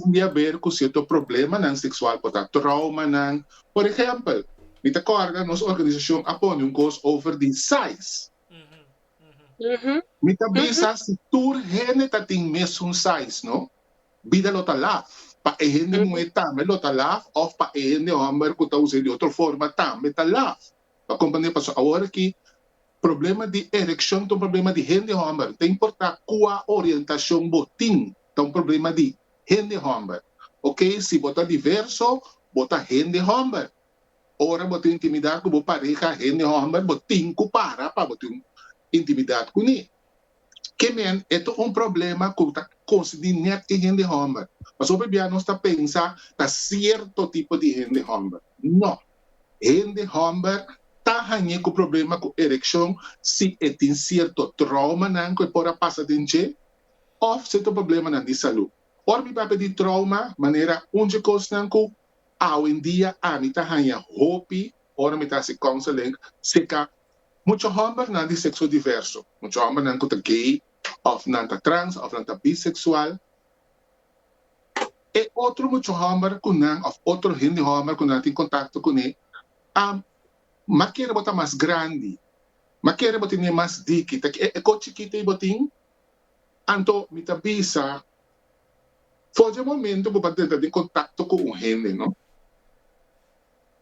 Tin di haber ku sierto problemanan seksual, por ta traumanan. Por ehèmpel, mi ta kòrda nos organisashon a pone un kos over di size. Mi ta bisa si tur hende ta tin mesun size, no? Bida lo ta laf. Pa e hende muhé tambe lo ta laf òf pa e hende hòmber ku ta us'é di otro forma tambe ta laf. Pa komprendé pasobra awor aki problema di erekshon ta un problema di hende hòmber. No ta importá kua orientashon bo tin, ta un problema di hende hòmber. Oke, si bo ta diverso, bo ta hende hòmber. Ora bo tin intimidat ku bo pareha hende hòmber, bo tin ku para pa bo tin intimidat kuné. Ke men, e ta un problema ku ta konsidí nèt e hende hòmber. Pasobra bia nos ta pensa ta sierto tipo di hende hòmber. No. Hende hòmber ta hañ'é ku problema ku erekshon si e tin sierto traumanan ku e por a pasa den dje òf sierto problemanan di salú. Ora mi papia di trauma, manera un dje kosnan ku awendia ami ta haña hopi ora mi ta hasi counseling serka mucha hòmbernan di sekso diverso, mucha hòmbernan ku ta gay òf nan ta trans òf nan ta biseksual. E otro mucha hòmber ku nan òf otro hende hòmber ku nan tin kontakto kuné, a ma kere bo ta mas grandi, ma kere bo tene mas diki, ta e kos chikito ei bo tin? Anto mi ta bisa, for dje momento ku bo a drenta den kontakto ku un hende, no?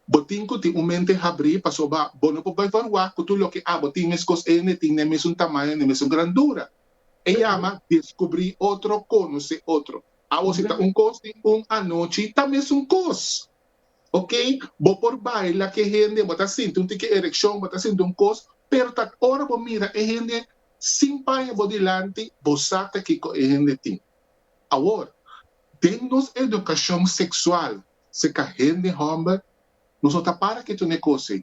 Bo tin ku tin un mente habrí pasobra bo no por bai verwagt ku tur loke abo tin meskos hende tin na e mesun tamaño, na e mesun grandura. E yama deskubrí otro, konosé otro. Awo si ta un kos di un anochi ta mesun kos. Ok, bo por baila ku e hende, bo ta sinti un tiki erekshon, bo ta sinti un kos, pero ta ora bo mira e hende sin paña bo dilanti, bo sa ta kiko e hende tin. Awor, den nos edukashon seksual serka hende hòmber, nos no ta para ketu na e kos ei.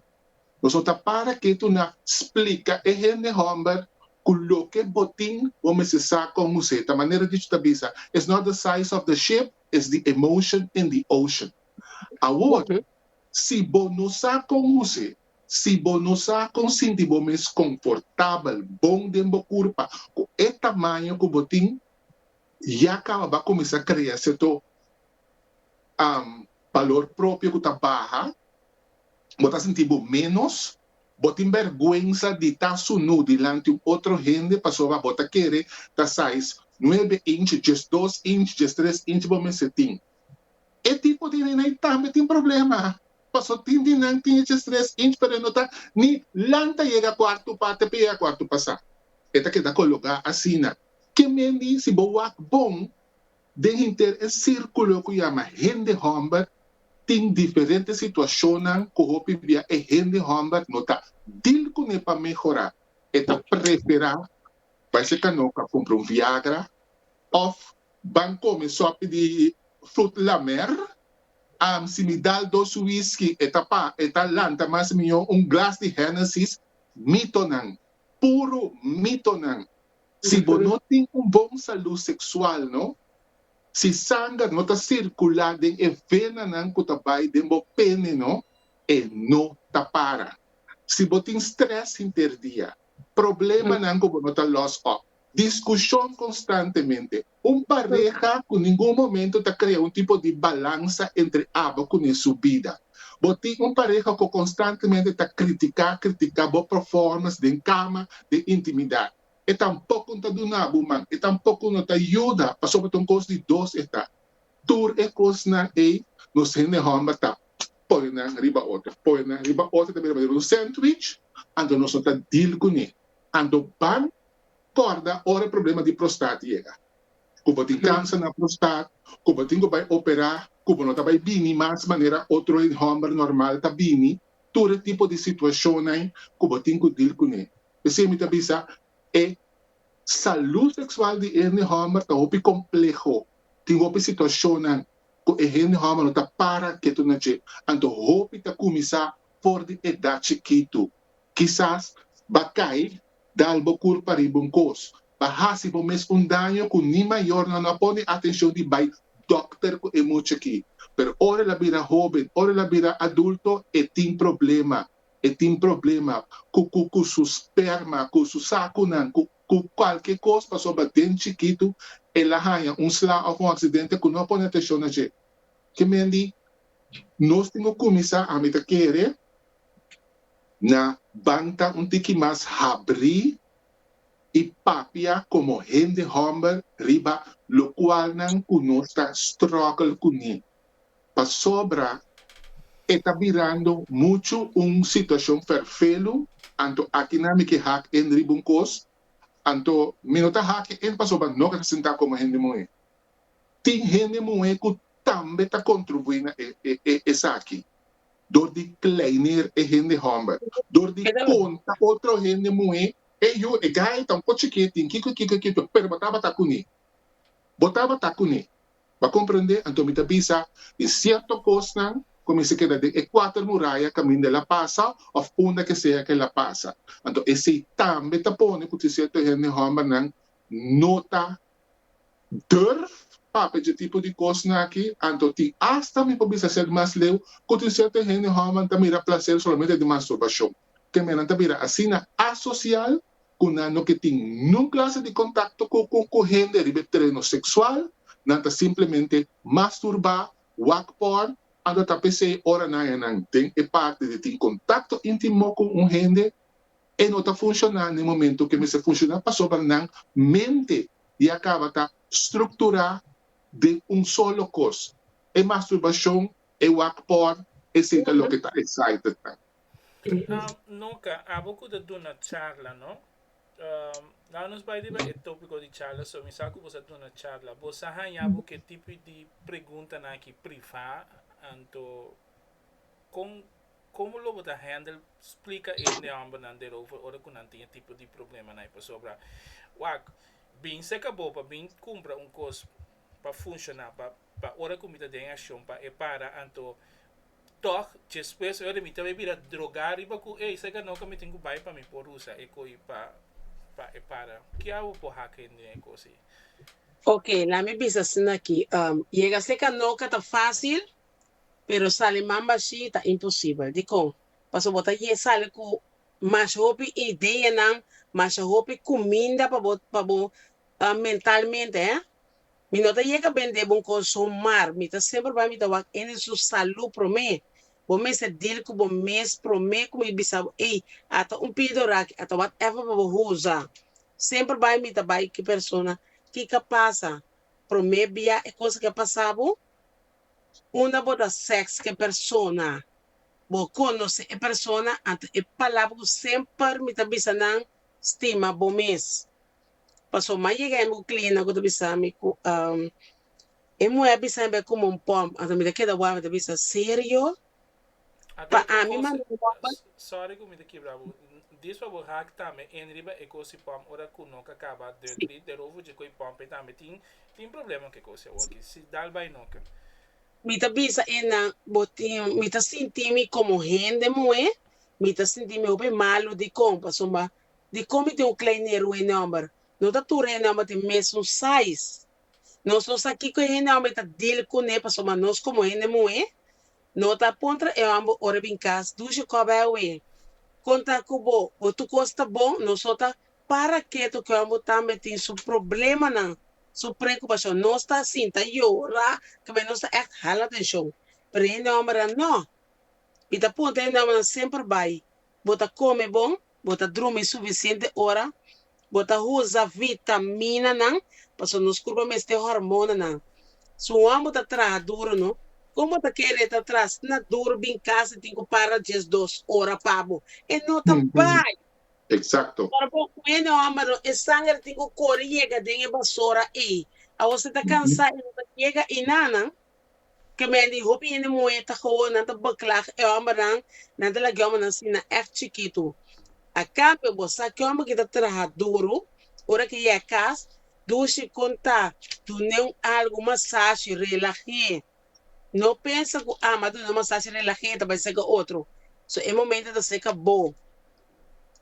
Nos no ta para ketu na splika e hende hòmber ku loke bo tin bo mester sa kon us'é. Ta manera dicho ta bisa, It's not the size of the ship, it's the emotion in the ocean. Awor, si bo no sa kon us'é, si bo no sa kon sinti bo mes konfortabel, bon den bo kurpa ku e tamaño ku bo tin, ya kaba bo a kuminsá krea sierto balor propio ku ta baha, bo ta sinti bo ménos, bo tin bèrgwensa di ta sunú dilanti un otro hende pasobra bo ta kere ta size nuebe inch, 12 inch, 13 inch bo mester tin. E tipo di hende ei tambe tin problema, pasobra tin di nan tin e 13 inch pero e no ta ni lanta yega kuartu pa te pa yega kuartu pasá. E ta keda kologá asina. Ke mendi si bo wak bon Den henter e sírkulo ku yama hende hòmber tin diferente situashonnan ku hopi bia e hende hòmber no ta dil kuné pa mehorá. E ta preferá bai se kanoka kumpra un Viagra òf ban kome sòpi di frut lamer. Am si mi dal dos whisky e ta pa e ta lanta mas mihó un glas di Hennessy's. Mitonan, puru mitonan. Si bo no tin un bon salú seksual, no, si sanger no ta sirkulá den e venanan ku ta bai den bo pene, no, e no ta para. Si bo tin strès henter dia, problemanan ku bo no ta lòs òp, diskushon konstantemente, un pareha ku ningun momento ta krea un tipo di balansa entre abo ku ne su bida. Bo tin un pareha ku konstantemente ta kritiká, kritiká bo performance den kama, den intimidat. E tampoko no ta duna bo man, e tampoko no ta yuda, pasobra ta un kos di dos e ta. Tur e kosnan ei nos hende hòmber ta pone nan riba otro, pone nan riba otro, ta bira manera un sandwich, anto nos no ta deal kuné. Anto ban kòrda ora e problema di prostat yega, ku bo tin kanser na prostat, ku bo tin ku bai operá, ku bo no ta bai bini mas manera otro hende hòmber normal ta bini, tur e tipo di situashonnan ku bo tin ku deal kuné. P'esei mi ta bisa e salú seksual di e hende hòmber ta hopi kompleho. Tin hopi situashonnan ku e hende hòmber no ta para ketu na dje. Anto hopi ta kuminsá for di edat chikitu. Kisas ba kai dal bo kurpa riba un kos, ba hasi bo mes un daño ku ni mayornan no a pone atenshon di bai dòkter ku e mucha aki. Pero ora el a bira hóben, ora el a bira adulto e tin problema. E tin problema ku ku ku su sperma, ku su sakunan, ku ku kualke kos pasobra den chikitu El a haña un sla òf un aksidente ku no a pone atenshon na dje. Ke men di, nos tin ku kuminsá, ami ta kere, na ban ta un tiki mas habrí i papia komo hende hòmber riba lokualnan ku nos ta struggle kuné. Pasobra e ta birando muchu un situashon fèrfelu, anto akinan mi ke hak in riba un kos, anto mi no ta hak in pasobra no ke ta sintá komo hende muhé. Tin hende muhé ku tambe ta kontribuí na esaki dor di kleineer e hende hòmber, dor di konta otro hende muhé, Ey yu, e gai ta un poko chikí, tin kiko, kiko, kiko, pero bo tabata kuné. Bo tabata kuné. Bo a komprendé? Anto mi ta bisa, tin sierto kosnan ku mester keda den e kuater muraya kaminda el a pasa òf unda ke sea ku el a pasa. Anto esei tambe ta pone ku tin sierto hende hòmbernan no ta durf papia dje tipo di kosnan aki. Anto tin asta, mi por bisa ser mas leu, ku tin sierto hende hòmbernan ta mira plaser solamente den masturbashon. Ke men nan ta bira asina asosial ku nan no ke tin niun klase di kontakto ku ku hende riba e tereno seksual, nan ta simplemente masturbá, wak pòrn, anto ta p'esei ora nan haña nan den e parti di tin kontakto íntimo ku un hende, e no ta funshoná na e momento ku e mester funshoná pasobra nan mente ya kaba ta strukturá den un solo kos, e masturbashon, e wak pòrn, esei ta loke ta excited nan. Noka, abo ku ta duna charla, no? Laga nos bai riba e tópiko di charla, so mi sa ku bo sa duna charla. Bo sa haña bo ke tipo di preguntanan aki privá, anto kon komo lo bo ta handle splika e hende hòmbernan derover ora ku nan tin e tipo di problemanan ei? Pasobra wak, bin seka bo pa bin kumpra un kos pa funshoná, pa pa ora ku mi ta den akshon pa e para, anto Tòg, despues ora mi ta bai bira drogá riba ku ey, sa ganoka mi tin ku bai pa mi por usa e koi pa pa e para. Ki abo por hak hende den e kos ei? Ok, laat mi bisa asina aki. Yega serka noka ta fásil, pero sali man bashí ta imposibel. Dikon? Pasobra bo ta ye sali ku masha hopi ideanan, masha hopi kuminda pa bo pa bo mentalmente, hè. Mi no ta yega bende bo un kos somar, mi ta semper bai mi ta wak hende su salu prome. Bo mester deal ku bo mes prome ku mi bisa bo ey ata un pildora aki ata whatever pa bo usa. Semper bai mi ta bai ki persona kiko a pasa prome bia e kos aki a pasa bo? Unda bo ta sex ku e persona? Bo konosé e persona? Anto e palabra ku semper mi ta bisa nan stima bo mes. Paso m'a yega e mi cliente ku ta bisa mi ku e muhé a bisa mi bai kume un pòm anto mi ta keda wak mi ta bisa serio? Pa ami manda un pòm. Sorry ku mi ta kibra bo. Dis pa bo hak tambe en riba e kos di pòm ora ku no ka kaba dirty de rofu dje koi pòm pe tambe tin tin problema ku e kos awor ki si dal bai no ke. Mi ta bisa e nan bo tin mi ta sinti mi komo hende muhé mi ta sinti mi hopi malu dikon pasobra Dikon mi tin un kleineru e nòmber? No ta tur hende hòmber tin mesun size. Nos no sa kiko e hende hòmber ta deal kuné pasobra nos komo hende muhé no ta puntra e hòmber ora e bin kas, Dushi kòb awe? Kon ta ku bo? Bo tur kos ta bon? Nos no ta para ketu ku e hòmber tambe tin su problemanan, su preokupashon. Nos ta sinta yora kaba nos ta ègt hala atenshon. Pero e hende hòmbernan no. Mi ta puntra e hende hòmbernan semper bai, Bo ta kome bon? Bo ta drumi sufisiente ora? Bo ta usa vitaminanan? Pasobra nos kurpa mester hormonanan. Si un hòmber ta traha duru no, kon bo ta kere e ta traha asina duru bin kas i tin ku para diesdos ora pa bo? E no ta bai. Eksakto. Ora bo ku hende hòmber no, e sanger tin ku kore yega den e basora ei. Awor si e ta kansá e no ta yega einanan. Ke men di hopi hende muhé ta gewoon nan ta beklag e hòmbernan, nan ta laga e hòmbernan sina ègt chikitu. A kambio bo sa ke hòmber ki ta traha duru, ora ke yega kas, dushi kon ta, dun'é un algu, un masashi, relah'é. No pensa ku ah m'a dun'é un masashi, relah'é, e ta bai seka otro. So e momento e ta seka bo.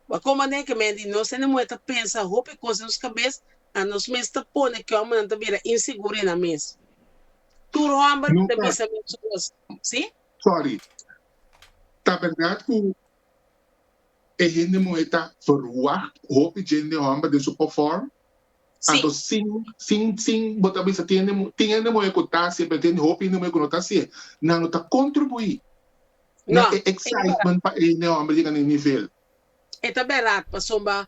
Bo a komprendé ke men di nos hende muhé ta pensa hopi kos den nos kabes, a nos mes ta pone ke hòmbernan ta bira insigur den nan mes. Tur hòmber No ta ta. bisa mesun kos, sí? Sorry. Ta bèrdat ku e hende muhé ta verwagt hopi djende hòmber den su perform? Anto sin sin sin bo ta bisa tin hende tin hende muhé ku ta hasié pero tin hopi hende muhé ku no ta hasié. Nan no ta kontribuí na No, e e ta bèrdat. excitement pa e hende hòmber yega na e nivel. E ta bèrdat pasobra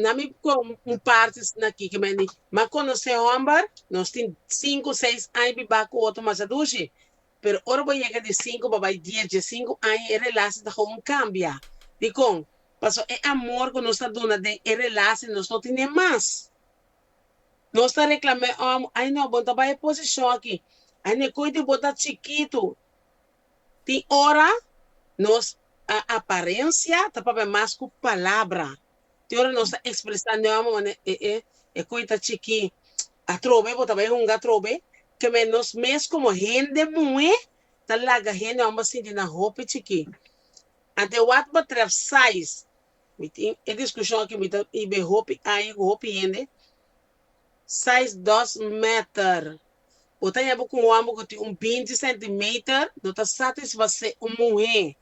na mi kon un parti asina aki ke men di m'a konosé hòmber nos tin sinku seis aña bibá ku otro masha dushi pero ora bo yega di sinku pa bai dies diesinku aña e relashi ta gewoon kambia. Dikon? Pasobra e amor ku nos ta duna den e relashi nos no tine mas. Nos ta reklam'é òm, ai no, bo no ta bai e posishon aki, ai no, e koi di bo ta chikitu. Tin ora nos aparensia ta papia mas ku palabra. Tin ora nos ta ekspresá no amo manera e e e koi ta chikí, atrobe bo ta bai hunga atrobe. Ke men nos mes komo hende muhé ta laga hende hòmber sinti nan hopi chikí. Ante wat betreft size, mi tin e diskushon aki mi ta hiba hopi aña ku hopi hende, size does matter. Bo ta yaba ku un hòmber ku tin un binti centimeter no ta satisfasé un muhé.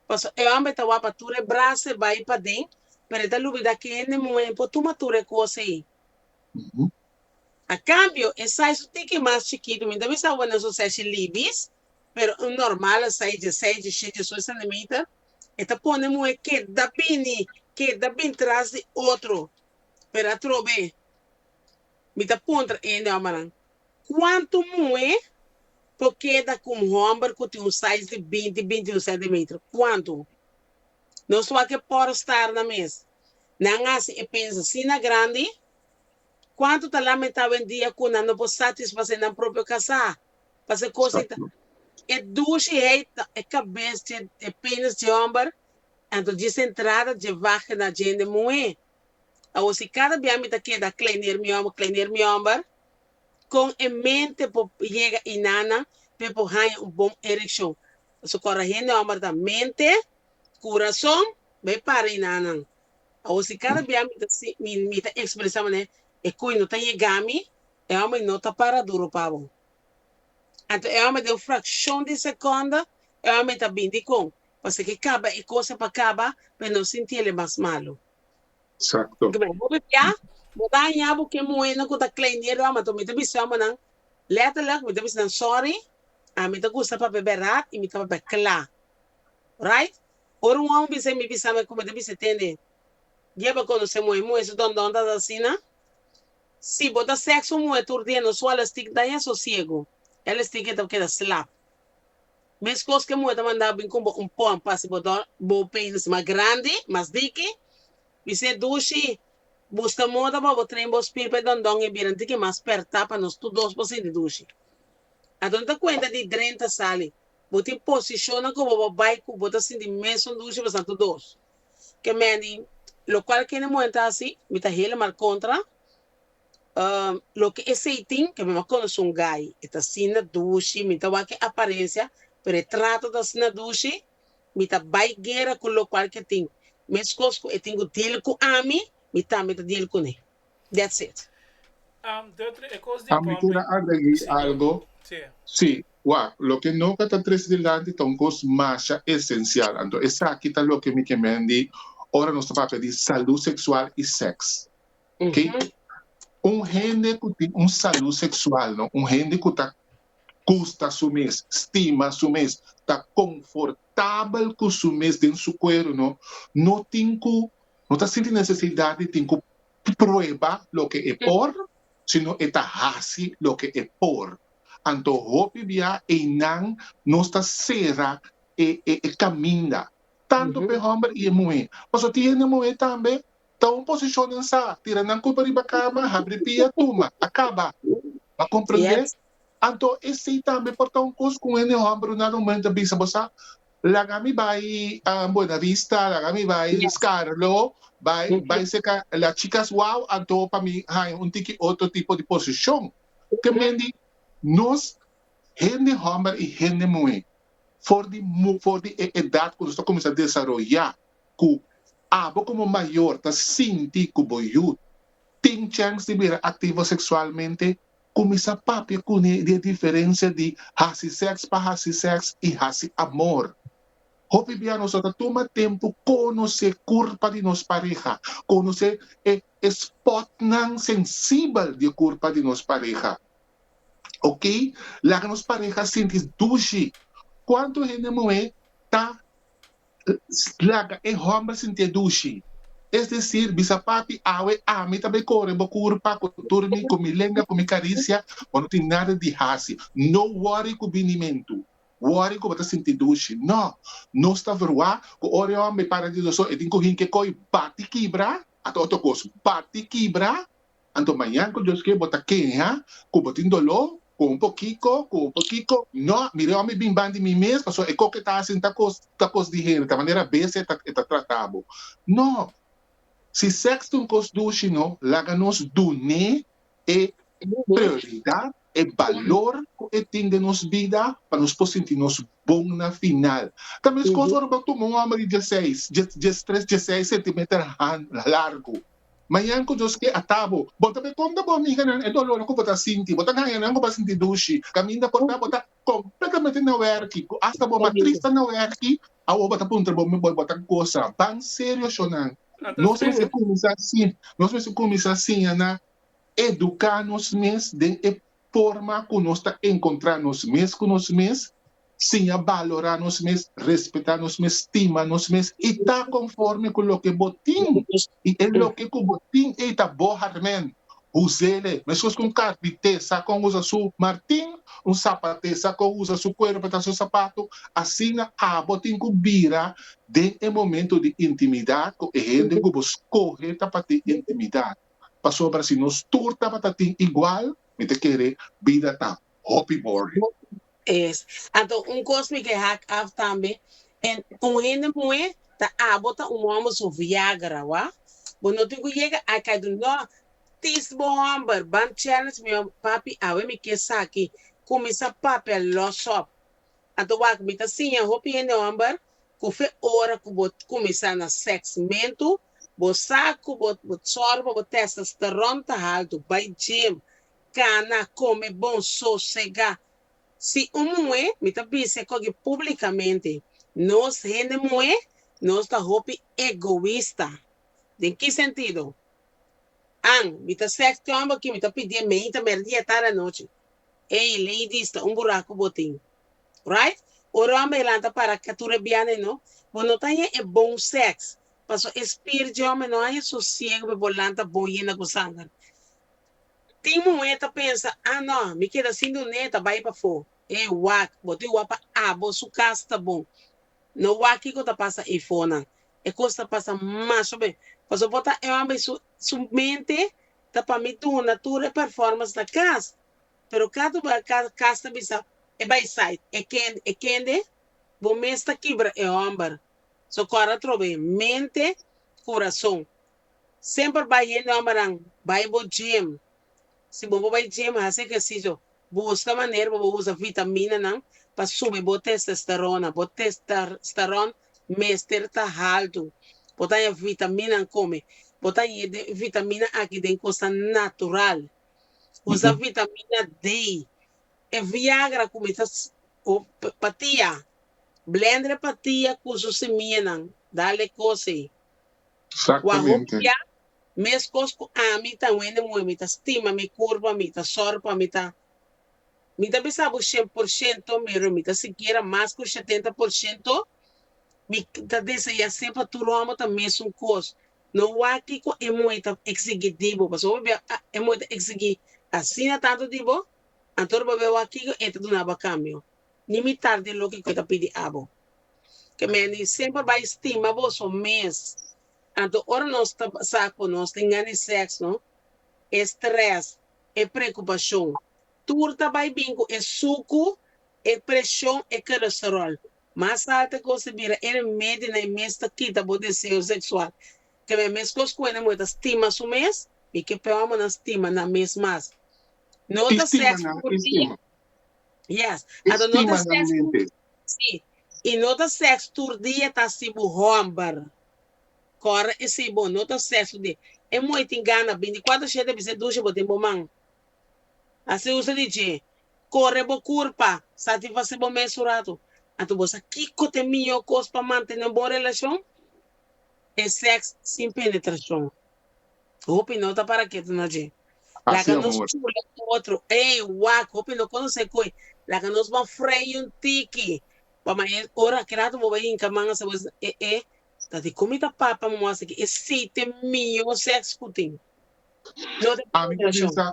Pasobra e hòmber ta wak pa tur e brasa e bai paden, pero e ta lubidá ku hende muhé por tuma tur e kos ei. A kambio, e size un tiki mas chikitu, mi ta bisa awor nan su seshi libis, pero un normal a seis, dieseis, diesshete, diesocho centimeter, e ta pone muhé keda bini, keda bin tras di otro. Pero atrobe, mi ta puntra e hende hòmbernan, kuantu muhé por keda ku un hòmber ku tin un size di binti, 21 centimeter? Kuantu? Nos wak e pornstar nan mes, nan hasi e penis asina grandi, Kuantu ta lamentá awendia ku nan no por satisfasé nan propio kasá? Pasobra e kos ei ta e dushi ei ta e kabes dje e penis dje hòmber, anto djis entrada dje vagina dje hende muhé. Awor si kada bia mi ta keda kleiner mi hòmber, kleiner mi hòmber, kon e mente por yega einanan pa e por haña un bon erekshon? Pasobra kòrda hende hòmber ta mente, kurason, bai para einanan. Awor si kada bia mi ta si mi mi ta ekspresá manera e koi no ta yega mi, e hòmber no ta para duro pa bo. Anto e hòmber den un frakshon di sekònda e hòmber ta bin dikon? Pasobra ke kaba e kos a pa kaba pa e no sinti el e mas malu. Eksakto. Hopi bia bo ta haña bo ke muhénan ku ta kleineer di hòmber, anto mi ta bisa e hòmbernan lèterlik mi ta bisa nan sòri, ami ta gusta papia bèrdat i mi ta papia kla. Right? Ora un hòmber bisa mi bisa mi ku mi ta bisa tende, Dia bo konosé muhé, muhé su dondon ta asina. Si bo ta sèks un muhé tur dia no sual estik daña sosiego, el estik e ta keda slap. Meskos ku e muhé ta manda bin ku bo un pòmp pa hasi bo dòn bo penis mas grandi, mas diki, bis'é dushi, buska moda pa bo train bo spir pa e dondon e bira un tiki mas pèrtá pa nos tur dos por sinti dushi. Anto no ta kuenta di drenta sali. Bo tin posishonnan ku bo por bai ku bo ta sinti mesun dushi pasobra tur dos. Ke meni lokual kende muhé ta hasi, mi ta helemal kontra. Loke esei tin, ke mi a konosé un gai, e ta asina dushi, mi ta wak e aparensia, pero e trato ta asina dushi, mi ta bai guera ku lokual ke tin. Meskos ku e tin ku deal ku ami, mi tambe ta deal kuné. That's it. Dutri, e kos di A mi pòmp keda agregí Sí, go. algo. Sí. Sí, wak, loke Noka ta trese dilanti ta un kos masha esensial. Anto esaki ta loke mi ke men di ora nos ta papia di salú seksual i sèks. Oké? Un hende ku tin un salú seksual, no, un hende ku ta gusta su mes, stima su mes, ta konfortabel ku su mes den su kueru, no, no tin ku No ta sinti nesesidat di tin ku prueba loke e por, sino e ta hasi loke e por. Anto hopi bia einan nos ta sera e e kaminda, tantu pa e hòmber i e muhé. Pasobra tin hende muhé tambe ta un posishon den sa, tira nan kurpa riba kama, habri pia, tuma, a kaba. Bo a komprendé? Anto esei tambe por ta un kos ku un hende hòmber un dado momento ta bisa, bo sa, Laga mi bai Buena Vista, laga mi bai Scarlo, bai bai serka la chicas wow anto pa mi haña un tiki otro tipo di posishon. Ke men di nos hende hòmber i hende muhé for di for di e edat ku nos ta kuminsá desaroyá ku abo komo mayor ta sinti ku bo yu tin chèns di bira aktivo seksualmente Kuminsá papia kuné di e diferensia di hasi sèks pa hasi sèks i hasi amor. Hopi bia nos no ta tuma tempu konosé kurpa di nos pareha, konosé e. e spotnan sensibel di e kurpa di nos pareha. Ok, laga nos pareha sinti dushi. Kuantu hende muhé ta laga e hòmber sintié dushi? Es desir, bisa papi, awe ami ta bai kore bo kurpa ku tur mi, ku mi lenga, ku mi karisia, bo no tin nada di hasi. No wòri ku binimentu. Wòri ku bo ta sinti dushi. No, nos ta verwá ku ora e hòmber para di nos, e tin ku hinka e koi bati kibra, ata otro kos, bati kibra. Anto mañan ku Dios ke bo ta keha ku bo tin doló, ku un pokiko, ku un pokiko. No, mira e hòmber bin ban di mi mes, pasobra e kos ku e ta hasi ta kos ta kos di hende, ta manera bestia e ta e ta trata bo. No, si sèks ta un kos dushi no, laga nos dun'é e prioridat, e balor ku e tin den nos bida pa nos por sinti nos bon na final. Ta meskos ora bo tuma un hòmber di dieseis, diestres, dieseis sentimeter largu. Mañan ku Dios ke ata bo, bo ta bay konta bo amiganan e dolor ku bo ta sinti. Bo ta haña nan ku bo a sinti dushi. Kaminda por ta bo ta kompletamente na wèrki, ku asta bo matris ta na wèrki, awor bo ta puntra bo mi bo ta gosa. Ban serio shonnan. Nos mester kuminsá siña, nos mester kuminsá siña na eduká nos mes den e forma ku nos ta enkontrá nos mes ku nos mes, siña balorá nos mes, respetá nos mes, stima nos mes i ta konforme ku loke bo tin. I e loke ku bo tin ei ta bo harmen. Us'ele. Meskos ku un karpité sa kon usa su martin, un sapaté sa kon usa su kuero pa ta su sapato, asina abo tin ku bira den e momento di intimidat ku e hende ku bo skohe ta pa tin intimidat. Pasobra si nos tur tabata tin igual, mi ta kere bida ta hopi boring. Es. Anto un kos mi ke hak af tambe, en un hende muhé ta abo ta un hòmber su viagra, wak. Bo no tin ku yega a kai dun, no, tis bo hòmber, ban challenge mi hòmber, papi awe mi ke saki, kuminsá papia lòs op. Anto wak, mi ta siña hopi hende hòmber ku fe ora ku bo kuminsá na sèksmentu, bo sa ku bo bo sòru pa bo testosteron ta haltu, bai gym, kana, kome bon, sosegá. Si un muhé, mi ta bisa e koki públikamente, nos hende muhé, nos ta hopi egoista. Den ki sentido? An, mi ta sèks ku e hòmber aki, mi ta pidié meinta, mèrdia, tardi, anochi. Ey, ladies, ta un buraku bo tin. Right? Ora hòmber e lanta para katura biaha no, bo no ta haña e bon sèks, pasobra e spir dje hòmber no haña sosiego pa bo lanta bon yena ku sanger. Tin muhé ta pensa, Ah no, mi keda sin dun'é, ta bai pafó. Ey, wak, bo tin wak pa abo su kas ta bon. No wak kiko ta pasa eifonan. E kos ta pasa masha ben. Pasobra bo ta e hòmber su su mente ta pa mi duna tur e performance na kas. Pero kada bo kas ta bisa e bai site, e kende, e kende, bo mes ta kibra e hòmber. So kòrda atrobe, mente, kurason. Semper bai hende hòmbernan, bai bo gym. Si bo por bai gym, hasi ehersisio. Buska manera pa bo usa vitaminanan pa subi bo testosterona. Bo testosteron mester ta haltu. Bo ta haña vitaminanan kome. Bo ta haña e vitamina aki den kosnan natural. Usa vitamina D. E Viagra ku mi ta patia, blender e patia ku su simianan, dale kos ei. Wak hopi Exactamente. bia, meskos ku ami ta wende muhé, mi ta stima mi kurpa, mi ta sòru pa mi ta, mi ta bisa bo 100%, pero mi ta sikiera mas ku 70%, mi ta deseá semper tur hòmber ta mesun kos. No wak kiko e muhé ta eksigí di bo, pasobra hopi bia e muhé ta eksigí asina tantu di bo, anto bo bai wak kiko e ta duna bo a kambio, ni mitar di loke ku e ta pidi abo. Ke meni semper bai stima boso mes. Anto ora nos ta sa ku nos tin gana di sèks no, e strès, e preokupashon, tur ta bai bin ku e suku, e preshon, e kolesteròl. Mas altu e kos ta bira, e remedi na e mes ta kita bo deseo seksual. Ke men meskos ku hende muhé ta stima su mes, mi ke p'e hòmbernan stima nan mes mas. No I ta stima sèks nan, tur i dia. stima. Yes. I Anto no ta stima nan sèks tur mente. Sí, i no ta sèks tur dia ta hasi bo hòmber. Kòrda esei bon, no ta sèks tur dia. E muhé tin gana 24 shete bis'é dushi bo tin bo man. Hasi uso di dje. Kore bo kurpa, satisfasé bo mes un ratu. Anto bo sa kiko ta e mihó kos pa mantené un bon relashon? E sèks sin penetrashon. Hopi no ta para ketu na dje. Así Laga nos amor. chula otro. Ey, wak, hopi no konosé koe. Laga nos ban frei un tiki. Pa ma e ora ki rato bo bai hinka man asa bo e e ta di kon mi ta papa mo asa ki esei ta e mihó sèks ku tin. No ta Ami ke penetrashon. bisa,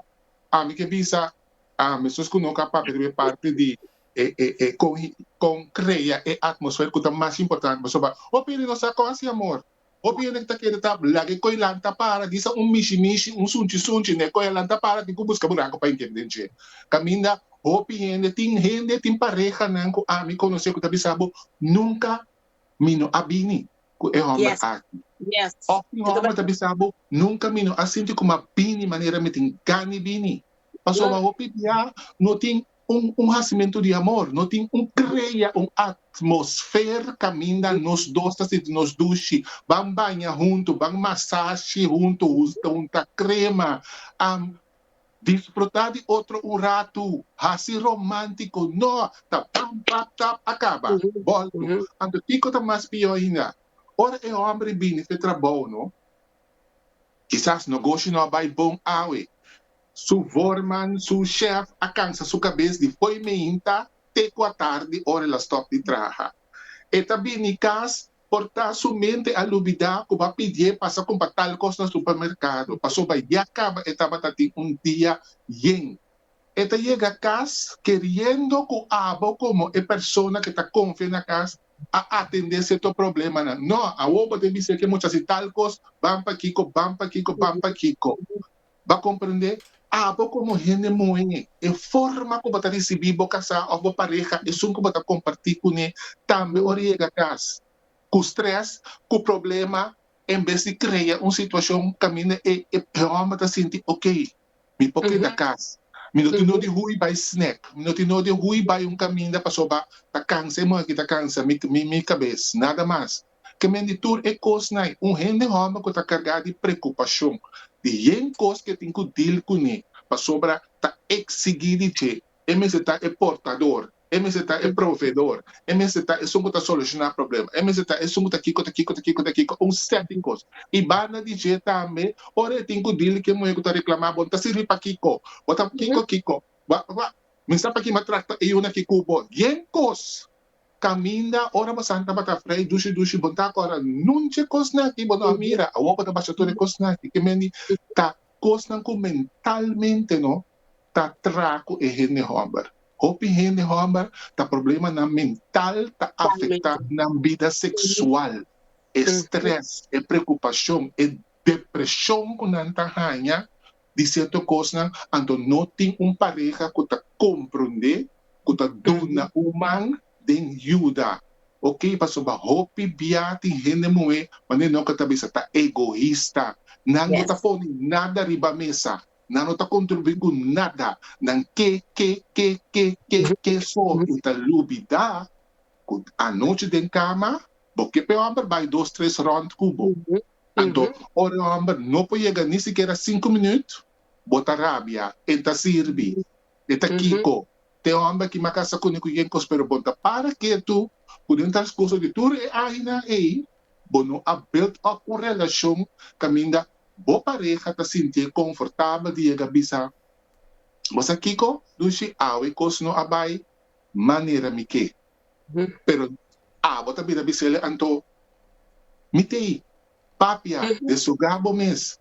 ami ke bisa, ah, mesos ku no ka papia riba e parti di e e e kon kon krea e atmosfer ku ta mas importante pasobra hopi hende no sa kon hasi amor. Hopi hende ta kere ta laga e koi lanta para, disa un mishi mishi, un sunchi sunchi, na e koi a lanta para tin ku buska buraku pa intende den dje. Kaminda hopi hende tin hende tin parehanan ku ami konosé ku ta bisa bo nunka mi no a bini ku e hòmber aki. Òf tin hòmber ta bisa bo nunka mi no a sinti ku mi a bini manera mi tin gana bini. Pasobra hopi bia no tin un un hasimentu di amor, no tin un krea un atmosfer kaminda nos dos ta sinti nos dushi, ban baña huntu, ban masashi huntu, hunta krema, disfruta di otro un ratu, hasi romantiko, no, ta pam pap tap a kaba, bòltu. Anto kiko ta mas pió ainda? Ora e hòmber bini fe trabou no, Kisas nogoshi no a bai bon awe. Su voorman, su shèf, a kansa su kabes di fo'i meinta te ku atardi ora el a stòp di traha. E ta bini kas, por ta su mente a lubidá ku bo a pidié pasa kumpra tal kos na supermerkado, pasobra ya kaba e tabata tin un dia yen. E ta yega kas keriendo ku abo komo e persona ku ta konfia na kas a atendé sierto problemanan. No, awor bo ta bisa ke mucha si tal kos, ban pa kiko, ban pa kiko, ban pa kiko. Bo a komprendé? Abo komo hende muhé, e forma ku bo ta risibí bo kasá òf bo pareha, esun ku bo ta kompartí kuné, tambe ora yega kas ku strès, ku problema, en bes di krea un situashon kaminda e e hòmber ta sinti okey, Mi por keda kas. Mi no tin no di hui bai snack. Mi no tin no di hui bai un kaminda pasobra ta kansa e muher aki ta kansa mi mi kabes. Nada mas. Ke men di tur e kosnan. Un hende hòmber ku ta kargá di prekupashon, di yen kos ke tin ku dil kuné pasobra ta eksigí di dje. E mester ta e portador. E mester ta e proveedor, e mester ta esun ku ta solushoná problema, e mester ta esun ku ta kiko, ta kiko, ta kiko, ta kiko, un sèt di kos. I banda di dje tambe, ora e tin ku dil ku e muhé ku ta reklamá, bo no ta sirbi pa kiko, bo ta kiko, kiko, bo, bo, mi sa pa ki mi a trata e yunan aki ku bo. Yen kos kaminda ora bo san tabata frei dushi dushi, bo no ta kòrda nunca e kosnan aki, bo no a mira, awor bo ta basha tur e kosnan aki. Ke men di ta kosnan ku mentalmente no ta tra ku e hende hòmber. Hopi hende hòmber ta problemanan mental ta afektá nan bida seksual. E strès, e preokupashon, e depreshon ku nan ta haña di sierto kosnan, anto no tin un pareha ku ta komprondé, ku ta duna un man den yuda. Oke, pasobra hopi bia tin hende muhé, manera no ku ta bisa, ta egoista. Nan no ta pone nada riba mesa. Nan no ta kontribuí ku nada. Nan ke, ke, ke, ke, ke, ke so i ta lubidá ku anochi den kama bo ke p'e hòmber bai dos tres rònt ku bo. Anto ora e hòmber no por yega ni sikiera sinku minüt, bo ta rabia, e ta sirbi, e ta kiko. Te hòmber ki m'a kasa kuné ku yen kos pero bo ta para ketu ku den transkurso di tur e añanan ei bo no a build up un relashon kaminda Bo pareha ta sintié konfortabel di yega bisa, Bo sa kiko, Dushi, awe kos no a bai manera mi ke. Pero abo ta bira bis'el anto, Mi t'ei, papia, deshogá bo mes,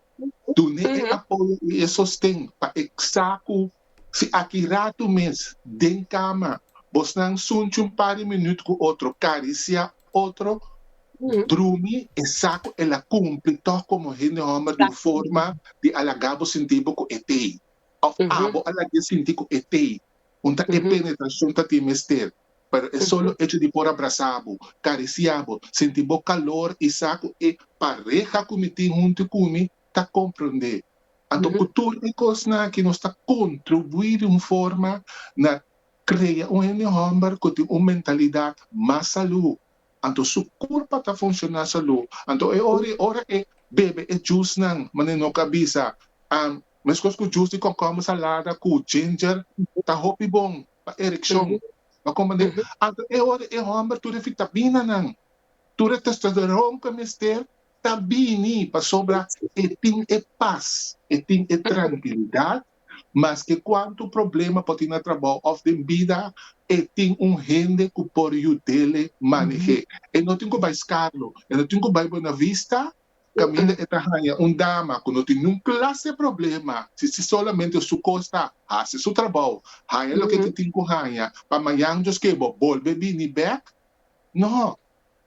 dun'é e apoyo i e sosten pa e sa ku si aki ratu mes den kama bosnan sunchi un par di minüt ku otro, karisiá otro, Drumi e sa ku el a kumpli tòg komo hende hòmber di un forma di a laga bo sinti bo ku e t'ei, òf abo a lag'é sinti ku e t'ei. Un ta e penetrashon ta tin mester, pero e solo echo di por a brasá bo, karisiá bo, sinti bo kalor i sa ku e pareha ku mi tin huntu ku mi ta komprondé. Anto ku tur e kosnan aki nos ta kontribuí di un forma na krea un hende hòmber ku tin un mentalidat mas salú, Anto su kurpa ta funshoná salú. Anto e ora ora e bebe e jusnan, manera no ka bisa, meskos ku jus di kòkòmber salada ku ginger ta hopi bon pa erekshon. Bo a komprendé? Anto e ora e hòmber tur e vitaminanan, tur e testosteron ku e mester. ta bini pasobra e tin e pas, e tin e trankilidat, maske kuantu problema por tin na trabou òf den bida, e tin un hende ku por yud'é maneh'é. E no tin ku bai Skarlo, e no tin ku bai Buena Vista, kaminda e ta haña un dama ku no tin niun klase problema, si si solamente su kos ta hasi su trabou, haña loke e tin ku haña, pa mañan Dios ke bo bolbe bini bèk. No.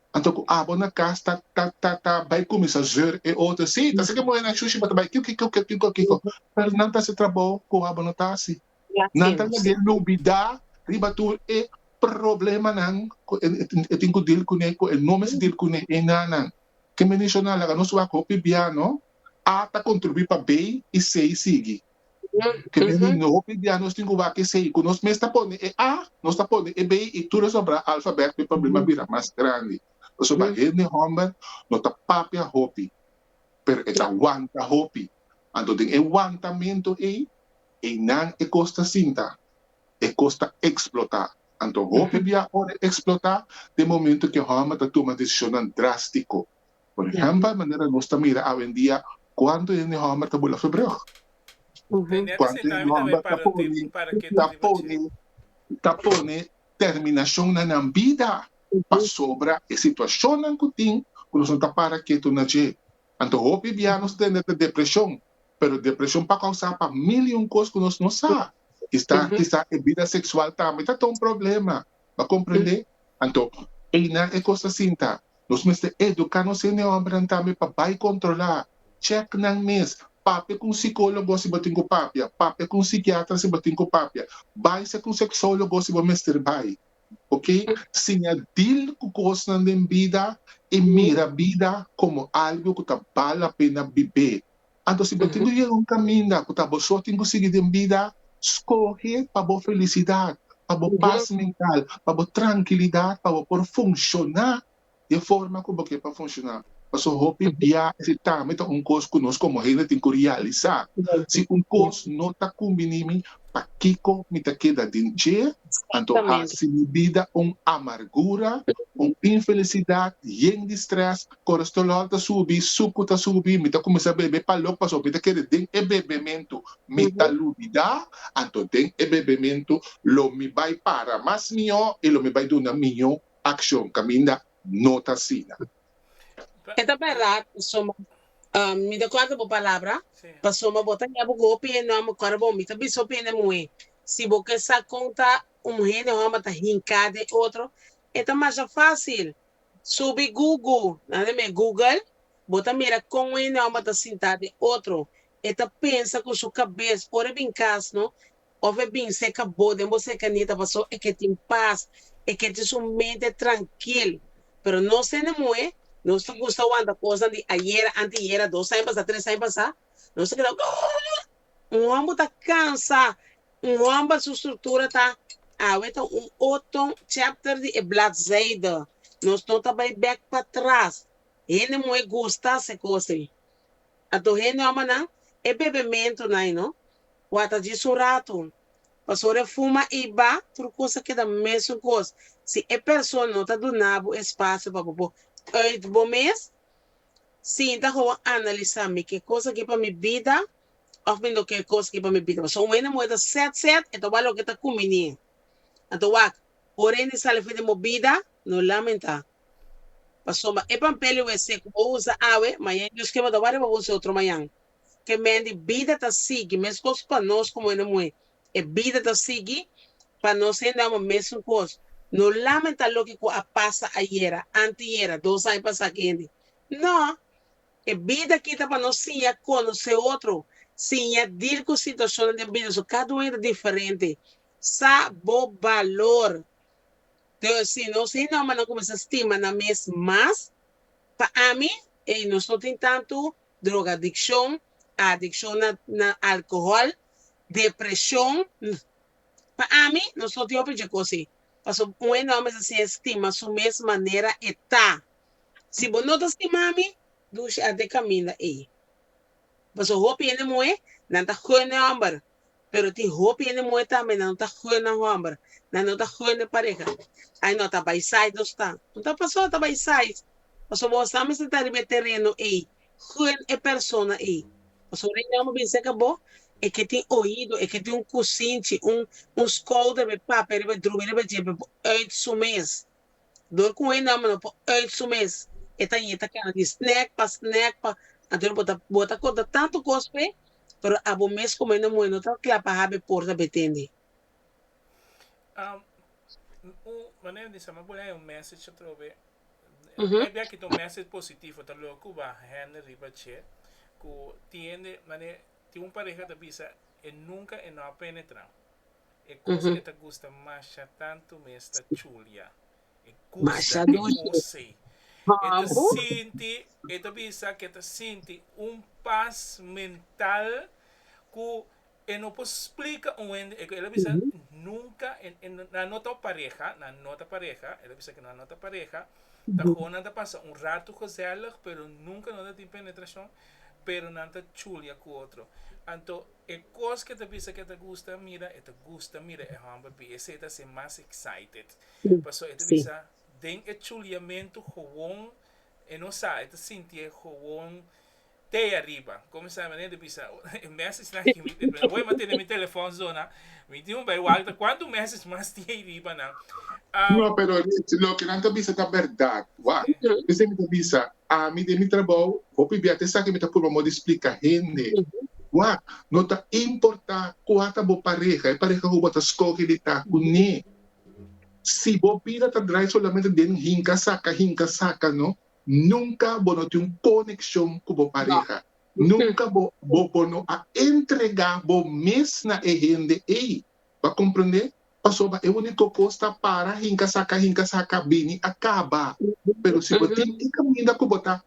Anto ku abo na kas ta ta ta ta bai kuminsá zeur e otro. Sí, ta seke muhé nan shushi, bo ta bai kiko kiko kiko kiko. Pero nan ta hasi trabou ku abo no ta hasi. Nan ta lag'é lubidá riba tur e problemanan ku e tin ku dil kuné, ku e no mester dil kuné enanan. Ke menshoná laga nos wak hopi bia no. A ta kontribuí pa B i C sigui. Ke meni no hopi bia nos tin ku wak esei, ku nos mes ta pone e A, nos ta pone e B i tur e sobrá alfabèt ku e problema bira mas grandi. Pasobra hende hòmber no ta papia hopi, pero e ta wanta hopi. Anto den e wantamentu ei, einan e kos ta sinta, e kos ta eksplotá. Anto hopi bia ora e eksplotá, ta e momento ku e hòmber ta tuma desishonnan drástiko. Por ehèmpel, manera nos ta mira awendia, kuantu hende hòmber ta bula februg? Kuantu hende hòmber ta pone, ta pone, ta pone terminashon na nan bida pasobra e situashonnan ku tin ku nos no ta para ketu na dje. Anto hopi bia nos tende ta depreshon, pero depreshon pa kousá pa mil i un kos ku nos no sa. Kista, kisa e bida seksual tambe ta ta un problema. Bo a komprendé? Anto, einan e kos ta sinta. Nos mester eduká nos hende hòmbernan tambe pa bai kontrolá, chèk nan mes, papia ku un sikólogo si bo tin ku papia, papia ku un sikiatra si bo tin ku papia, bai sa ku un seksólogo si bo mester bai. Oke? Siña dil ku kosnan den bida i mira bida komo algu ku ta bal la pena bib'é. Anto si bo tin ku yega un kaminda ku ta bo so tin ku sigui den bida, skohe pa bo felisidat, pa bo pas mental, pa bo trankilidat, pa bo por funshoná di e forma ku bo ke pa funshoná. Pasobra hopi bia esei tambe ta un kos ku nos komo hende tin ku realisá. Si un kos no ta kumbiní mi, pakiko mi ta keda den dje? Anto hasi mi bida un amargura, un infelisidat, yen di strès, kolesterol ta subi, suku ta subi, mi ta kuminsá bebe palok pasobra mi ta kere den e bebementu mi ta lubidá, anto den e bebementu lo mi bai para mas mihó i lo mi bai duna mihó akshon kaminda no ta asina. E ta bèrdat, pasobra mi ta kòrda bo palabra, pasobra bo ta yaba ku hopi hende hòmber kòrda bo, mi ta bisa hopi hende muhé, si bo ke sa kon ta un hende hòmber ta hinká den otro, e ta masha fásil, subi Google, nan ta mira Google, bo ta mira kon un hende hòmber ta sintá den otro, e ta pensa ku su kabes, ora e bin kas no, òf e bin seka bo den bo serkania ta paso e ke tin pas, e ke tin su mente trankil. Pero nos hende muhé, nos ta gusta wanta kosnan di ayera, antiyera, dos aña pasá, tres aña pasá, nos ta keda Un hòmber ta kansa, un hòmber su struktura ta, awe ta un otro chapter di e bladzijde, nos no ta bai bèk patras. Hende muhé gusta hasi kos ei. Anto hende hòmbernan, e bebementunan ei no, wata djis un ratu. Pasobra e fuma i ba, tur kos a keda mesun kos. Si e persona no ta duna bo espasio pa bo por uit bo mes, sinta gewoon analisá, mi ke kos aki pa mi bida òf mi no ke kos aki pa mi bida. Pasobra un hende muhé ta sèt sèt, e ta wak loke ta kumbiní. Anto wak, ora hende sali for di bo bida, no lamentá. Pasobra e pampel wc ku bo usa awe, mañan Dios ke bo ta wak riba bo usa otro mañan. Ke men di bida ta sigui, meskos pa nos komo hende muhé, e bida ta sigui pa nos hende hòmber mesun kos. No lamenta loke ku a pasa ayera, antiyera, dos aña pasá ki hende. No! E bida aki ta pa nos siña konosé otro, siña dil ku situashonnan den bida, so kada un hende ta diferente. Sa bo balor. Entonces, si nos hende hòmbernan kuminsá stima nan mes mas, pa ami, ey, nos no tin tantu drogadikshon, adikshon na na alkohòl, depreshon. Pa ami, nos no tin hopi dje kos ei. Pasobra un hende hòmber mester siña stima su mes manera e ta. Si bo no ta stima mi, dushi a de kaminda ei. Pasobra hopi hende muhé, nan ta gun e hòmber, pero tin hopi hende muhé tambe nan no ta gun nan hòmber, nan no ta gun e pareha. Ai no, ta bai side nos ta. No ta pasobra ta bai side. Pasobra bo sa mester ta riba e tereno ei. Gun e persona ei. Pasobra e hòmber bin serka bo, e ke tin oido, e ke tin un kusinchi, un un skouder pa e papia riba, drumi riba dje pa e por uit su mes. Dor ku un hende hòmber no por uit su mes, e ta yeta kana di snack pa snack pa, anto bo ta bo ta konta tantu kos p'e, pero abo mes komo hende muhé no ta kla pa habi porta pa e tende. Um, un manera di sa, mi a pone un message atrobe. E bia ki ta un message positivo, ta loke ku ba hende riba dje, ku tin hende, mane tin un pareha ta bisa e nunka e no a penetra. E kos ke ta gusta masha tantu mes ta chulia. E gusta Masha e dushi. kos ei. E ta Hambu. sinti, e ta bisa ke ta sinti un pas mental ku E no por splika un hende, el a bisa nunka, nan no ta pareha, nan no ta pareha, el a bisa ku nan no ta pareha, ta gewoon nan ta pasa un ratu gezellig, pero nunka no ta tin penetrashon, pero nan ta chulia ku otro. Anto e kos ku e ta bisa ku e ta gusta mira, e ta gusta mira e hòmber pi esei ta hasié mas excited. Pasobra e ta bisa den e chuliamentu gewoon e no sa, e ta sintié gewoon Te ariba. Comenzá manera di bisa e message nan ki mi awor mi a tene mi telefon zona mi tin un bai wak ta cuanto message mas tin ei riba nan. No, pero Rich, loke nan ta bisa ta berdad. Wak, esei mi ta bisa, ami den mi trabou, hopi bia ta esaki mi ta purba modo di splica hende. Wak, no ta importa cua ta bo pareha, e pareha cu bo ta scoge di ta cune. Si bo bida ta draai solamente den hinca saca, hinca saca, no, Nunka bo no tin un konekshon ku bo pareha. Nunka bo bo no a entregá bo mes na e hende ei. Bo a komprendé? Pasobra e úniko kos ta para hinka saka hinka saka bini a kaba. Pero si bo tin e kaminda ku bo ta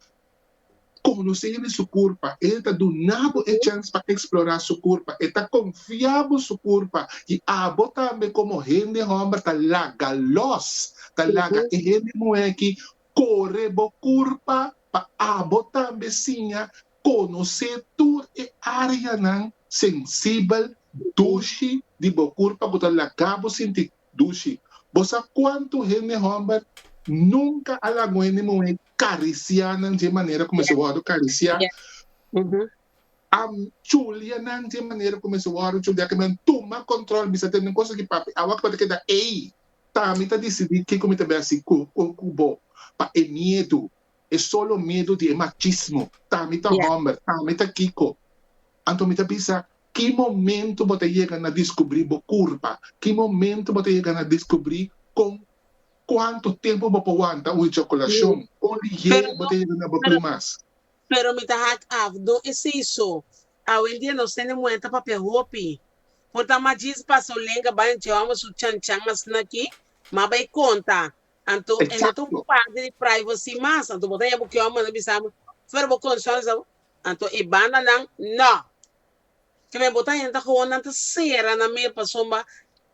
konosé hende su kurpa, e ta duna bo e chèns pa eksplorá su kurpa, e ta konfia bo su kurpa i abo tambe komo hende hòmber ta laga lòs, ta laga e hende muhé aki Kore bo kurpa pa abo tambe siña konosé tur e áreanan sensibel dushi di bo kurpa ku ta laga bo sinti dushi. Bo sa kuantu hende hòmber nunka a laga un hende muhé karisiá nan dje manera ku mester wòrdu karisiá? A chulia nan dje manera ku mester wòrdu chuliá, ke men tuma kòntròl bisa tende kos aki papi awor ku bo ta keda ei. Ta mi ta disidí kiko mi ta bai hasi ku ku bo pa e miedu, e solo miedu di e machismo, ta mi ta hòmber, ta mi ta kiko. Anto mi ta bisa, ki momento bo ta yega na diskubrí bo kurpa? Ki momento bo ta yega na diskubrí kon kuantu tempu bo por wanta un ejakulashon? Kon lihé bo ta yega na bo klimas? Pero mi ta hak af, no esei so. Awendia nos tene muhé ta papia hopi. Por ta mas djis pasa un lenga bai dje hòmber su chanchan asina aki, ma bai konta. Anto e no ta un parti di privacy mas. Anto bo ta haña bo ke hòmber nan bisa bo, fuera bo kondishon bisa bo. Anto e bandanan, no. Ke men bo ta haña ta gewoon nan ta sera nan mes pasobra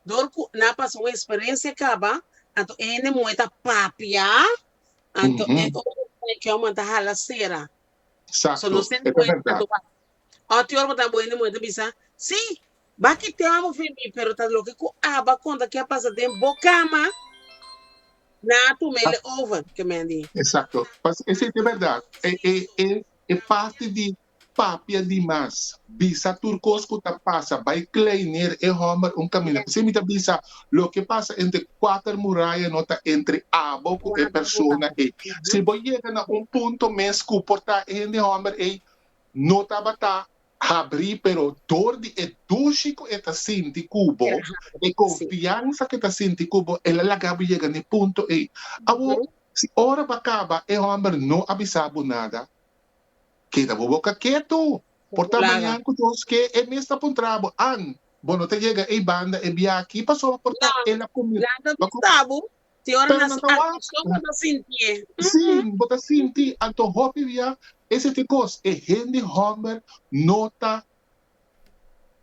dor ku nan a pasa un eksperensia kaba, anto e hende muhé ta papia. Anto e ora ke hòmber ta hala sera. So Exacto, nos tene e ta muhé berdad. anto Oti ora bo ta bo hende muhé ta bisa, Sí, ba ki te amo fin mi, pero ta loke ku aba konta ke a pasa den bo kama, nan a tuma ele over, ke men di. Exacto. Pas esei ta berdad. E e e e parti di papia di mas, bisa tur kos ku ta pasa, bai kleineer e hòmber un kaminda. P'esei mi ta bisa, loke pasa entre kuater muraya no ta entre abo ku e persona ei. Si bo yega na un punto mes ku por ta e hende hòmber ei no tabata habrí, pero dor di e dushi ku e ta sinti ku bo, e konfiansa ku e ta sinti ku bo, el a laga bo yega na e punto ei. Awor, si ora bo a kaba e hòmber no a bisa bo nada, Keda bo boka ketu. Por ta mañan ku Dios ke, e mes ta puntra bo, An, bo no ta yega ei banda e bia aki? Pasobra por ta el a kuminsá. Nan ta bisa bo, tin ora Pero nan nan su ta wak. akshon bo ta sintié. Sí, bo ta sinti. Anto hopi bia esei ta e kos, e hende hòmber no ta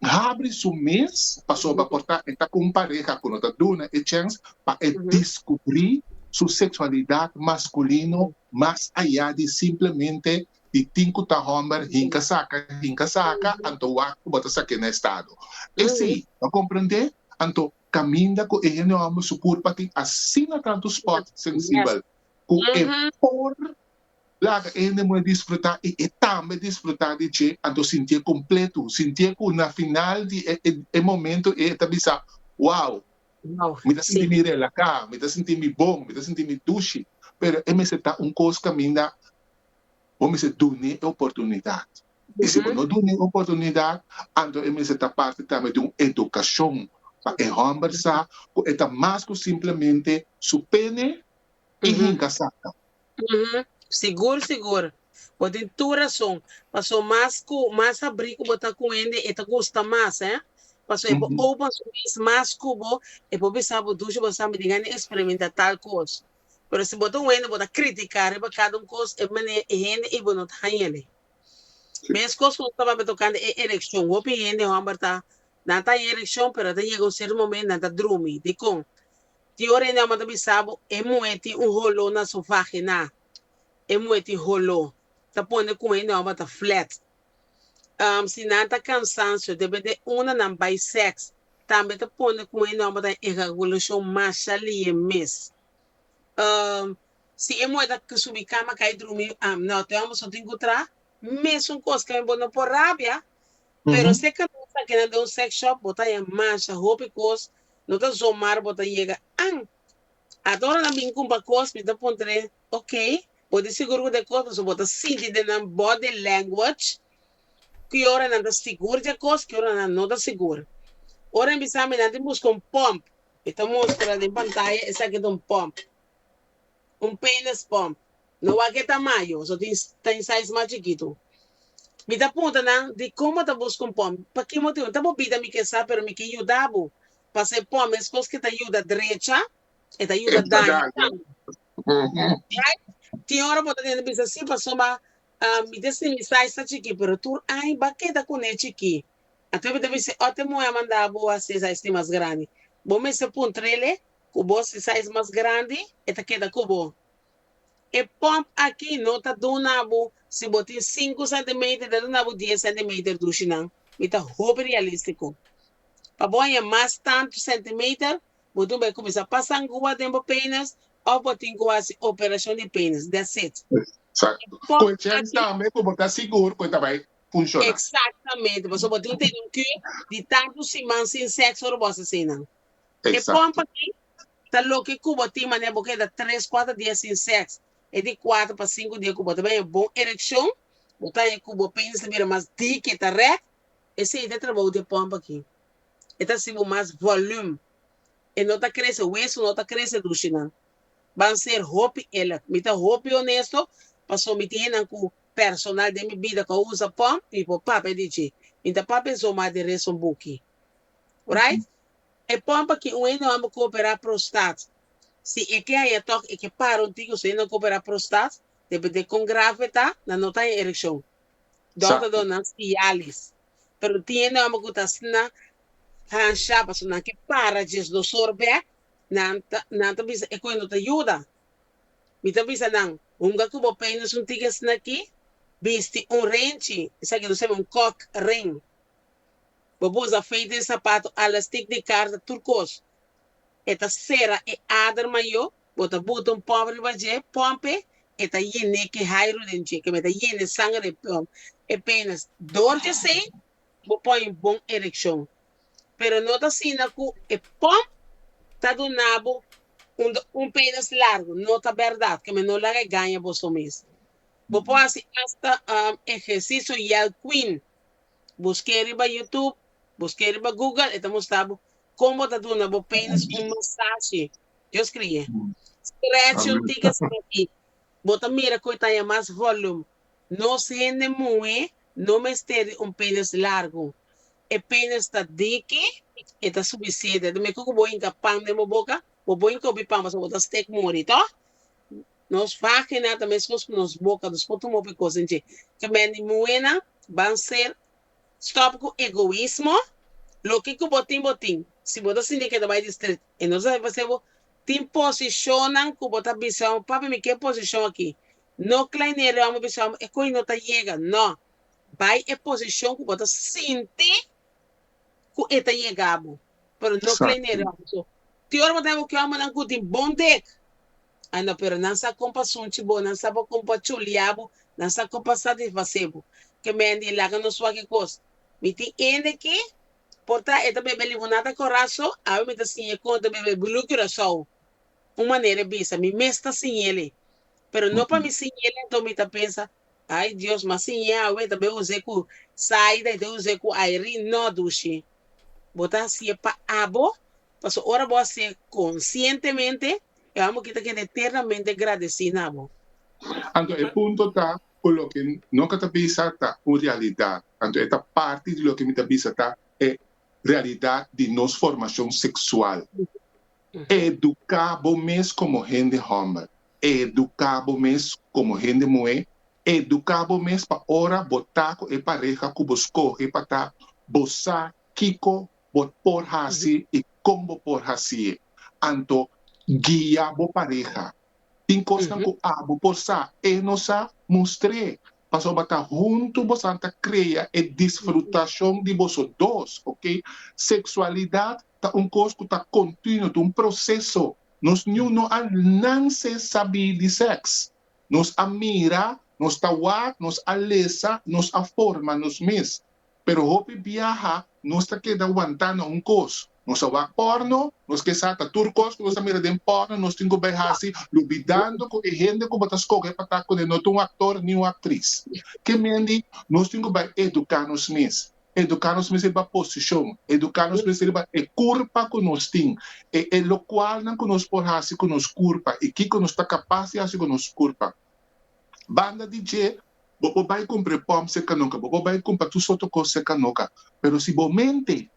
habri su mes pasobra por ta e ta ku un pareha ku no ta duna e chèns pa e diskubrí su seksualidat maskulino mas ayá di simplemente di tin ku ta hòmber hinka saka hinka saka anto wak ku bo ta sak'é na estado. Esei, bo a komprendé? Anto kaminda ku e hende hòmber su kurpa tin asina tantu spòt sensibel ku e por. Laga e hende muhé disfrutá i e tambe disfrutá di dje, anto sintié kompletu, sintié ku na final di e e momento ei e ta bisa, Wow, Wow, mi ta sinti sí. mi relaká, mi ta sinti mi bon, mi ta sinti mi dushi. Pero e mester ta un kos kaminda bo mester dun'é e oportunidat. I si bo no dun'é e oportunidat, anto e mester ta parti tambe di un edukashon pa e hòmber sa ku e ta mas ku simplemente su pene i hinka saka. Sigur, sigur. Bo tin tur rason. Paso mas ku mas habrí ku bo ta ku hende, e ta gusta mas, eh. Paso e por open su mes mas ku bo, e por bisa bo dushi bo sa mi tin gana di experimenta tal kos. Pero si bo ta un hende bo ta kritiká riba kada un kos, e manera e hende ei bo no ta haña-le. Meskos ku nos ta papia tokante e erekshon, hopi hende hòmber ta nan ta haña erekshon pero ta yega un sierto momento nan ta drumi. Dikon? Tin ora hende hòmber ta bisa bo e muhé tin un holó na su vagina, e muhé tin holó. Ta pone ku hende hòmber ta flat. Si nan ta kansansio, depende unda nan bai sèks, tambe ta pone ku hende hòmber ta ejakulashon masha lihe mes. Si e muhé ta subi kama kai drumi, no, te hòmber so tin ku traha, mesun kos ke bo no por rabia, pero si e kandó ta keda den un sex shop bo ta haña masha hopi kos, no ta zomar bo ta yega, an, ata ora nan bin kumpra kos mi ta puntr'é, ok, bo tin sigur ku ta e kos pasobra bo ta sinti den nan body language ki ora nan ta sigur di e kos, ki ora nan no ta sigur. Ora mi bisa mi nan tin buska un pòmp, mi ta mustra den pantaya esaki ta un pòmp. Un penis pump. No wak e tamaño, so tin tin size mas chikitu. Mi ta puntra nan, dikon bo ta buska un pump? Pa ki motibu? No ta bo bida mi ke sa, pero mi ke yuda bo. Pasobra e pump meskos ke ta yuda drecha, e ta yuda E ta daña daña. tambe. Right? Tin ora bo ta tende bisa, si, pasobra mi ta sinti mi size ta chiki, pero tur aña bo a keda kuné chiki. Anto mi ta bisa, ot e muhé a manda bo hasi e size tin mas grandi. Bo mester puntr'el Ku bo si size mas grandi e ta keda ku bo. E pòmp aki no ta duna bo si bo tin sinku sentimeter ta duna bo dies sentimeter dushinan. Mi ta hopi realístiko. Pa bo haña mas tantu sentimeter bo tin bai kuminsá pasa angua den bo penis òf bo tin ku hasi operashon di penis. That's it. Exacto. E Ku pòmp e chèns aki. tambe ku bo ta sigur ku e ta bai funshoná. Exactamente. Pasobra bo tin tene un kür di tantu siman sin sèkso ora bo hasi asina. E Exacto. pompa aki ta loke ku bo tin manera bo keda tres kuater dia sin sèks. E di kuater pa sinku dia ku bo ta bai un bon erekshon, bo ta haña ku bo penis ta bira mas diki, e ta rèk. Esei ta e trabou di e pompa aki. E ta hasi bo mas vòlùm. E no ta krese, wesu no ta krese dushinan. Ban ser hopi eerlijk. Mi ta hopi honesto pasobra mi tin hendenan ku personal den mi bida ku a usa pòmp, mi por papia di dje. Mi ta papia zomaar di reson buki. Right? E pòmp aki un hende hòmber ku operá prostat. Si e ke haña tòg e ke para un tiki su hende ku operá prostat, depende kon grave ta, nan no ta haña erekshon. Dòkter Exacto. duna nan Cialis. Pero tin hende hòmber ku ta asina hanshá pasobra nan ke para djes dosor bèk, nan ta nan ta bisa e koe no ta yuda. Mi ta bisa nan, hunga ku bo penis un tiki asina aki, bisti un renchi, esaki nos yama un cock ring. Bo por usa feita di sapato, alastik di karta, tur kos. E ta sera e ader mayó, bo ta buta un pòmp riba dje, pòmp e, e ta yen'é ku e hairu den dje, keme ta yena e sanger den pòmp e penis. Dor di esei, bo por haña un bon erekshon. Pero no ta asina ku e pòmp ta duna bo un un penis largu, no ta bèrdat, keme no laga e gaña boso mes. Bo por hasi asta ehersisio Yell Queen. Busk'é riba YouTube, busk'é riba Google, e ta mustra bo kon bo ta duna bo penis un masashi. Dios kri'é. Stretch un tiki asina aki, bo ta mira ku e ta haña mas volume. Nos hende muhé no mester di un penis largu. E penis ta diki, e ta sufisiente. Ta mihó ku bo hinka pan den bo boka, bo bo hinka hopi pan pasobra bo ta stek muri, tòg? Nos vagina ta meskos ku nos boka, nos por tuma hopi kos den dje. Ke men di muhénan ban ser stòp ku egoismo, loke ku bo tin bo tin. Si bo ta sinti ke ta bai di stret e no sa pas'é bo tin posishonnan ku bo ta bisa bo papi mi ke posishon aki. No kleinere amo bisa bo e koi no ta yega, no. Bai e posishon ku bo ta sinti ku e ta yega bo, pero no kleinere amo. So tin ora bo ta haña bo ke hòmbernan ku tin bon dek. Ah no, pero nan sa kon pa sunchi bo, nan sa bo kon pa chulia bo, nan sa kon pa satisfasé bo. Ke men di laga nos wak e kos. Mi tin hende ki por ta e ta bebe limonada koraso, awe mi ta siñ'é kon ta bebe blue curaçao. Un manera e bisa, mi mes ta siñ'el. Pero no pa mi siñ'el anto mi ta pensa, ay Dios, m'a siñ'é awe, ta bay us'é ku Saida, e ta us'é ku Irene. No, dushi. Bo ta hasié pa abo, pasobra ora bo hasié konsientemente, e amo ki ta keda eternamente gradesí na bo. Anto e punto ta ku loke no ka ta bisa ta un realidat. Anto e ta parti di loke mi ta bisa ta e realidat di nos formashon seksual. Eduká bo mes komo hende hòmber, eduká bo mes komo hende muhé, eduká bo mes pa ora bo ta ku e pareha ku bo skohe pa ta, bo sa kiko bo por hasi i kon bo por hasié. Anto guia bo pareha. Tin kosnan ku abo por sa, e no sa, mustr'é. Pasobra ta huntu bosan ta krea e disfrutashon di boso dos, ok. Seksualidat ta un kos ku ta kontinuo, ta un proseso. Nos niun no a nanse sabí di sèks. Nos a mira, nos ta wak, nos a lesa, nos a forma nos mes. Pero hopi biaha nos ta keda wantá na un kos. Nos a wak pòrno, nos ke sa ta tur kos ku nos a mira den pòrno nos tin ku bai hasi, lubidando ku e hende ku bo ta skohe pa ta kuné no ta un aktor ni un aktris. Ke mendi nos tin ku bai eduká nos mes. Eduká nos mes riba posishon, eduká nos mes riba e kurpa ku nos tin, e e lokualnan ku nos por hasi ku nos kurpa i kiko nos ta kapas di hasi ku nos kurpa. Banda di dje, bo por bai kumpra e pòmp serka noka, bo por bai kumpra tur sorto kos serka noka, pero si bo mente,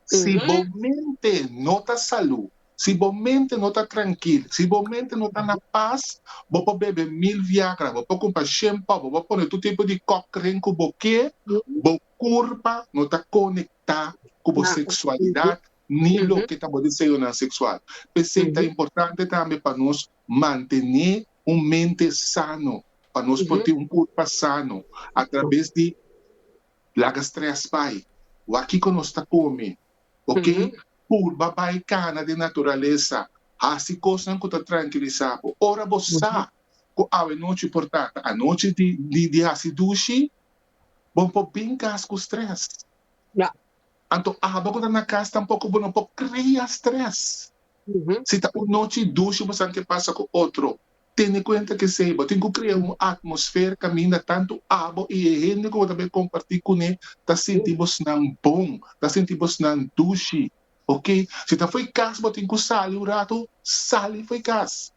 si bo mente no ta salú, si bo mente no ta trankil, si bo mente no ta na pas, bo por bebe mil Viagra, bo por kumpra shen pòp, bo por pone tur tipo di kòkren ku bo ke, bo kurpa no ta konektá ku bo seksualidat ni loke ta bo deseonan seksual. P'esei ta importante tambe pa nos mantené un mente sano, pa nos por tin un kurpa sano, atrabes di laga strès bai, wak kiko nos ta kome, ok, purba bai kana den naturalesa, hasi kosnan ku ta trankilisá bo. Ora bo sa ku awe nochi por ta ta anochi di di hasi dushi, bo por bin kas ku strès. Anto abo ku ta na kas tampoko bo no por krea strès. Si ta un nochi dushi bo sa ke pasa ku otro, tene kuenta ke esei. Bo tin ku krea un atmosfer kaminda tantu abo i e hende ku bo ta bai kompartí kuné ta sinti bosnan bon, ta sinti bosnan dushi. Oke? Si ta fo'i kas bo tin ku sali un ratu, sali fo'i kas.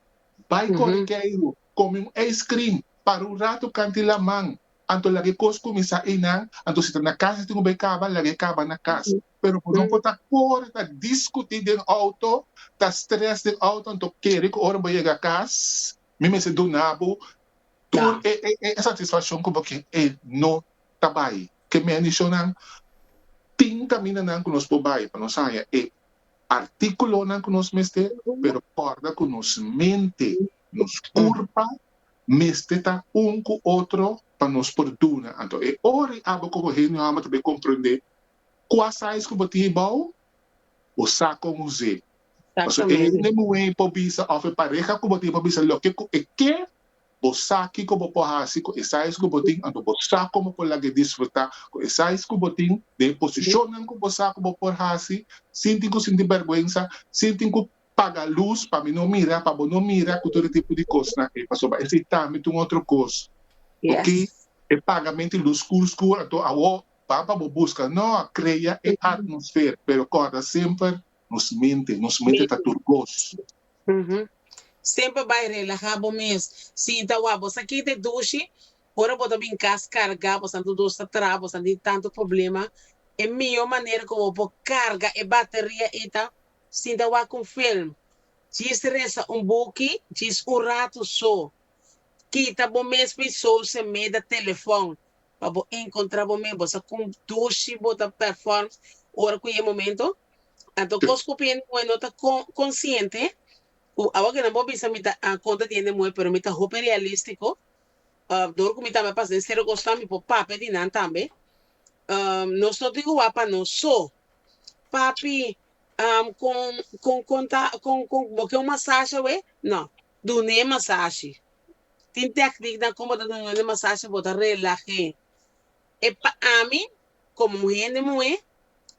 Bai kore keiru, kome un ijskrim, para un ratu kant'i laman, anto laga e kos kuminsá einan. Anto si ta na kas e tin ku bai kaba, laga e kaba na kas. Pero bo no por ta kore ta diskutí den outo, ta strès den outo, anto kere ku ora bo yega kas mi mester duna bo tur e e satisfakshon ku bo ke. E no ta bai. Ke mendishonnan tin kamindanan ku nos por bai pa nos haña e artíkulonan ku nos mester, pero kòrda ku nos mente, nos kurpa mester ta un ku otro pa nos por duna. Anto e ora ei abo komo hende hòmber ta bai komprendé Kua size ku bo tin bou, bo sa kon us'é. Pasobra e hende muhé por bisa òf e pareha ku bo tin por bisa loke ku e ke, bo sa kiko bo por hasi ku e size ku bo tin, anto bo sa kon bo por lag'é disfrutá ku e size ku bo tin, den e posishonnan ku bo sa ku bo por hasi, sin tin ku sinti bèrgwensa, sin tin ku paga lus pa mi no mira, pa bo no mira ku tur e tipo di kosnan ei, pasobra esei tambe ta un otro kos. Oke, e pagamento di lus skur skur, anto awor Ban pa bo buska, no, krea e atmosfer, pero kòrda semper nos mente, nos mente ta tur kos. Semper bai relahá bo mes, sinta wak, bo sa kita e dushi, ora bo ta bin kas kargá, bo sa tur dos ta traha, bo sa tin tantu problema, e mihó manera ku bo por karga e bateria ei ta sinta wak un film, djis resa un buki, djis un ratu so, kita bo mes pi social media, telefòn, pa bo encontra bo mes, bo sa con dushi bo ta perform ora cu e momento. Anto cos cu hende muhe no ta consciente, cu awa cu nan por bisa mi ta contra di hende muhe, pero mi ta hopi realistico, door cu mi tambe a pasa den cero cosnan mi por papia di nan tambe. Nos no tin cu wak pa nos so. Papi, con con con ta con con bo ke un masaje awe? No. Dun'é masashi. Tin tèkniknan kon bo ta duna un masashi bo ta relah'é. E pa ami, komo un hende muhé,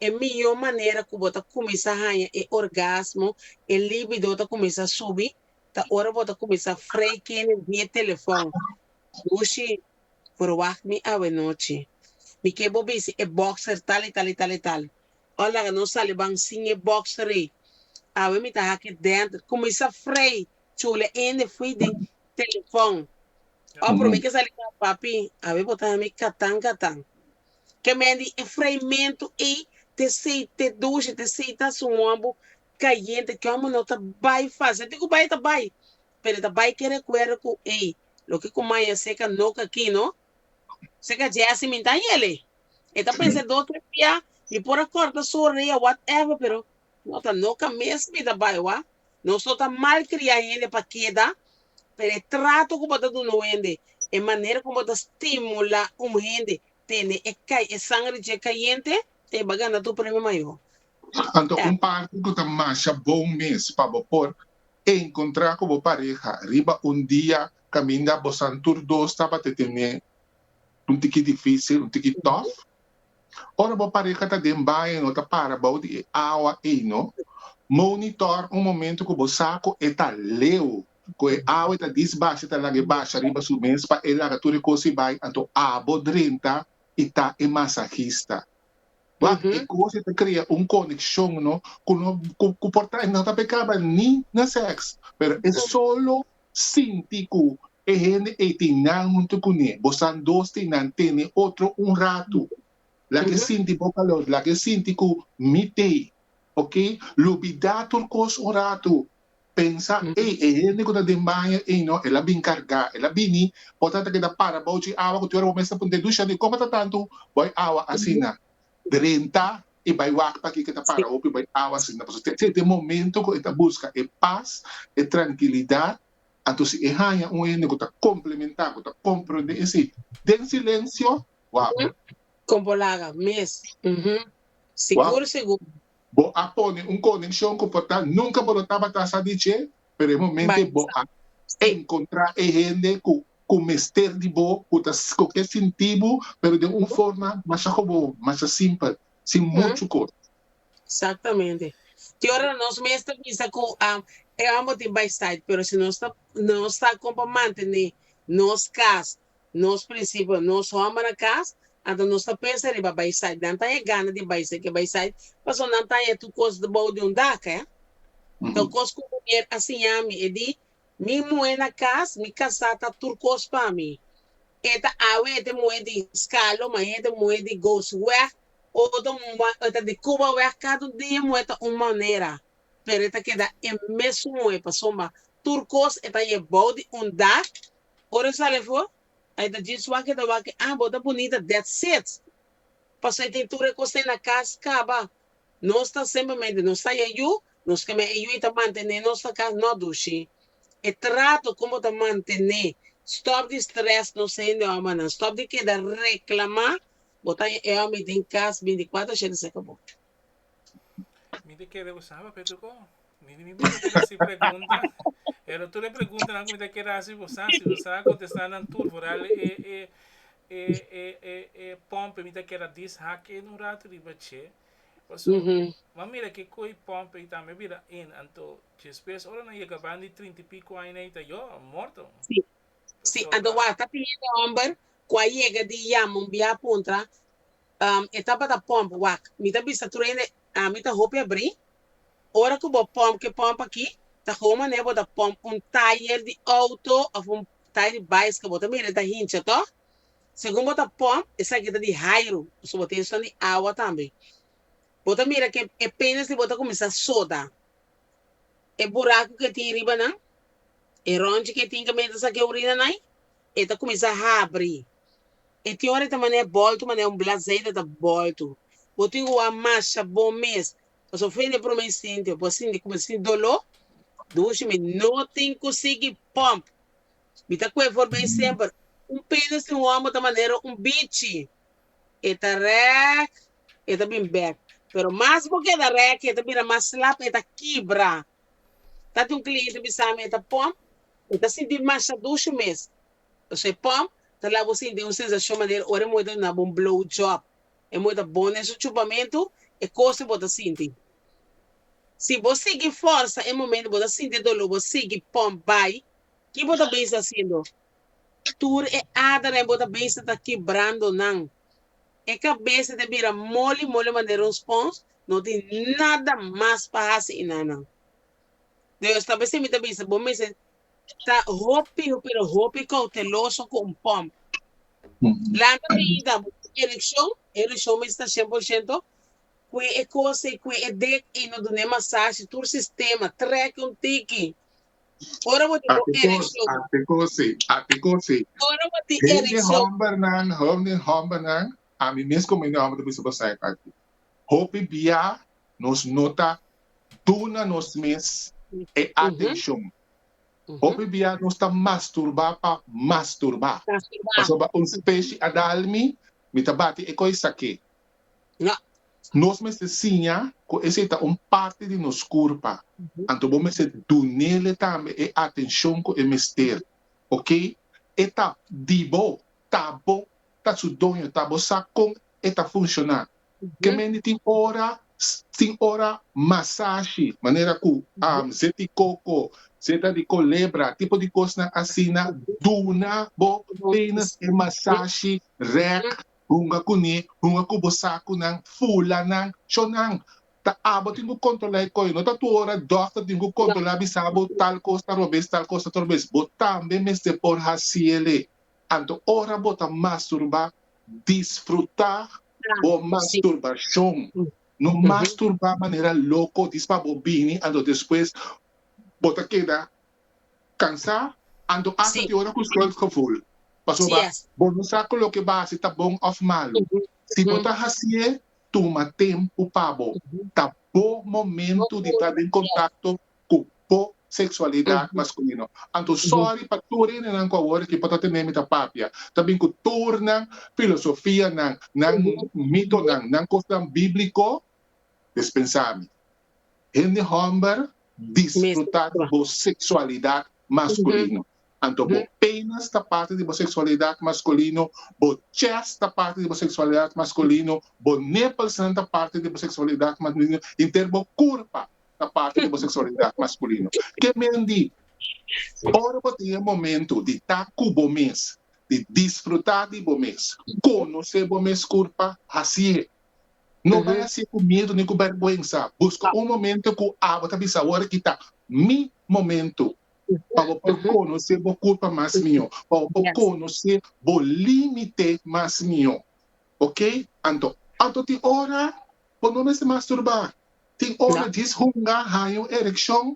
e mihó manera ku bo ta kuminsá haña e orgasmo, e libido ta kuminsá subi, ta ora bo ta kuminsá frei kende via telefòn. Dushi, verwagt mi awenochi. Mi ke bo bisti e boxer tal i tal i tal i tal. Ò laga nos sali ban sin e boxer ei. Awe mi ta hak e denter. Kuminsá frei chule ende fui den telefòn. Ò promé ke sali kaba papi, awe bo ta haña mi katan katan. Ke men di e freimentu ei te sei te dushi te sei ta su wòmbu kayente ke hòmber no ta bai fásil. Tin ku bai ta bai, pero e ta bai ke rekuerdo ku ei loke ku maya seka nok aki no. Seka Jessy mi ta yele. E ta pensa dos tres bia mi por a kòrta su orea whatever pero no ta noka mes mi ta bai wak. Nos no ta malkria hende pa keda pero e trato ku bo ta duna un hende, e manera ku bo ta stimula un hende tene e kai e sangre dje kayente e bo a gana tur premio mayor. Anto un parti ku ta masha bon mes pa bo por enkontrá ku bo pareha riba un dia kaminda bosan tur dos tabata tene un tiki difísil, un tiki tòf. Ora bo pareha ta den baño no ta para bou di e awa ei no. Monitor un momento ku bo sa ku e ta leu, ku e awa e ta dis basha ta laga e basha riba su mes pa e laga tur e kos ei bai anto abo drenta i ta e masahista. Wak e kos ei ta krea un konekshon no ku no ku por ta no ta pekaba ni na sèks pero e solo sinti ku E hende ei tin nan huntu kuné. Bosan dos tin nan tene otro un ratu. Laga e sinti bo kalor, laga e sinti ku mi t'ei. Oke? Lubidá tur kos un ratu. Pensa, Ei, e hende ku ta den baño ei no, el a bin kargá, el a bini, bo ta ta keda para bou dje awa ku tur ora bo mester puntra e dusha di komo ta tantu bou awa asina. Drenta i bai wak pakiko e ta para hopi bou awa asina. Pasobra te e momento ku e ta buska e pas, e trankilidat. Anto si e haña un hende ku ta komplementá, ku ta komprondé esei den silensio, wou. Kon por laga mes. Wou. Sigur, sigur. Bo a pone un konekshon ku por ta nunka bo no tabata sa di dje, pero e momento ei bo a enkontrá e hende ku ku mester di bo, ku ta ku ke sinti bo, pero den un forma masha gewoon, masha simpel, sin muchu kos. Exactamente. Te ora nos mes ta bisa cu e homber tin bay site, pero si nos ta nos ta con pa mantene nos cas, nos principio, nos homber na cas, anto nos ta pensa riba bay site. Nan ta haya gana di bay site, ke bay site, pasobra nan ta haya tur cos bou di un dak, eh. Ta un cos cu mujer a siña mi, e di, mi muhe na cas, mi casa ta tur cos pa mi. E ta awe e ta muhe di Scalo, mañana e ta muhe di Goosweg, Otro e ta di Cuba wèg kada un dia muhé ta un manera, pero e ta keda e mesun muhé pasobra tur kos e ta yebou di un dak, ora e sali afó e ta djis wak e ta wak ah bo ta bunita that's it, pasobra e tin tur e kos ei na kas kaba, nos ta simplemente nos ta haña yu, nos ke e yu ei ta mantené nos na kas no dushi, e trato kon bo ta mantené, stòp di strès nos hende hòmbernan, stòp di keda reklamá Bo ta e homi den cas binticuatro shete se acabó. Mi ta kere bo saba Pedro ko. Mi mi ta kere hasi pregunta. Pero tur e preguntanan ku mi ta kere hasi bo sa, si bo sa kontestá nan tur, vooral e e e e e e pompe mi ta kere a dis hak en un rato riba che. Paso, m'a mira ke koi pompe ei tambe bira in, anto despues ora nan yega banda di trinta i piko aña ei ta yo, morto. Sí. Sí, anto wak ta tin hende homber ku a yega di yama un bia puntra, e tabata pòmp wak. Mi ta bisa tur hende, ami ta hopi abrí. Ora ku bo pòmp ke pòmp aki, ta gewoon manera bo ta pòmp un tayer di outo òf un tayer di baiskel, bo ta mira e ta hincha tòg? Segun bo ta pòmp, esaki ta di hairu, pasobra bo tin esun di awa tambe. Bo ta mira ke e penis di bo ta kuminsá soda. E buraku ke tin riba nan, e ròntji ke tin kaminda ta saka e urina nan, e ta kuminsá habri. E tin ora e ta manera bòltu, manera un blazeta ta bòltu. Bo tin ku wak masha bon mes. Pasobra for di e promé instante bo a sinti kuminsá sinti doló, dushi mi no tin ku sigui pòmp. Mi ta kue for bei semper, un penis di un hòmber ta manera un bichi. E ta rèk, e ta bin bèk. Pero mas bo keda rèk, e ta bira mas slap, e ta kibra. Ta tin un kliente bisa mi, e ta pòmp. E ta sinti masha dushi mes. Pasobra e pòmp ta laga bo sinti un sensashon manera ora e muhé ta duna bo un blow job. E muhé ta bon den su chupamentu, e kos ku bo ta sinti. Si bo sigui fòrsa e momento bo ta sinti e doló, bo sigui pòmp bai, ki bo ta bezig hasiendo? Tur e adernan bo ta bezig ta kibrando nan. E kabes ta bira moli moli manera un spons, no tin nada mas pa hasi enanan. Dios ta besi mi ta bisa bo mester ta hopi pero hopi kouteloso ku un pòmp. Lanta ainda bo erekshon, erekshon mester ta 100%, kue e kos ei, kue e dek ei, no dun'é masashi, tur sistema, trek un tiki. Ora bo tin bo erekshon. Ate kos ei, ate kos ei. Ora bo tin Hende erekshon. hòmbernan, hende hòmbernan, ami mes komo hende hòmber ta bisa bo sa esaki. Hopi bia nos no ta duna nos mes e atenshon. Hopi bia nos ta masturbá pa masturbá. Pasobra un speshi a dal mi, mi ta bati e koi sak'é. Nos mester siña ku esei ta un parti di nos kurpa, anto bo mester dun'ele tambe e atenshon ku e mester. Oke? E ta di bo, ta bo ta su doño, ta bo sa kon e ta funshoná. Ke mende tin ora tin ora masashi, manera ku zeta di koko, zeta di kolebra, tipo di kosnan asina, duna bo penis e masashi rèk, hunga kuné, hunga ku bo sakunan, fula nan, shonnan. Ta abo tin ku kontrolá e koyo, no ta tur ora dòkter tin ku kontrolá bisa bo tal kos ta robes, tal kos ta robes. Bo tambe mester por hasiele. Anto ora bo ta masturbá, disfrutá bo masturbashon. No masturbá manera loko dis pa bo bini anto despues bo ta keda kansá anto asta tin ora ku schuldgevoel pasobra bo no sa ku loke bo a hasi ta bon òf malu. Si bo ta hasié, tuma tempu pa bo. Ta bo momentu di ta den kontakto ku bo seksualidat maskulino. Anto sòri pa tur hendenan ku awor aki por ta tene mi ta papia, ta bin ku tur nan filosofianan, nan mitonan, nan kosnan bíbliko, despensá mi. Hende hòmber disfrutá di bo seksualidat maskulino. Anto bo penis ta parti di bo seksualidat maskulino, bo chest ta parti di bo seksualidat maskulino, bo nippelsnan ta parti di bo seksualidat maskulino, henter bo kurpa ta parti di bo seksualidat maskulino. Ke men di, ora bo tin e momento di ta ku bo mes, di disfrutá di bo mes, konosé bo mes kurpa, hasié. No bai hasié ku miedu ni ku bèrgwensa. Buska un momento ku abo ta bisa, Awor aki ta mi momento pa bo por konosé bo kurpa mas mihó, pa bo por konosé bo límite mas mihó. Oke? Anto, anto tin ora bo no mester masturbá. Tin ora djis hunga haña un erekshon,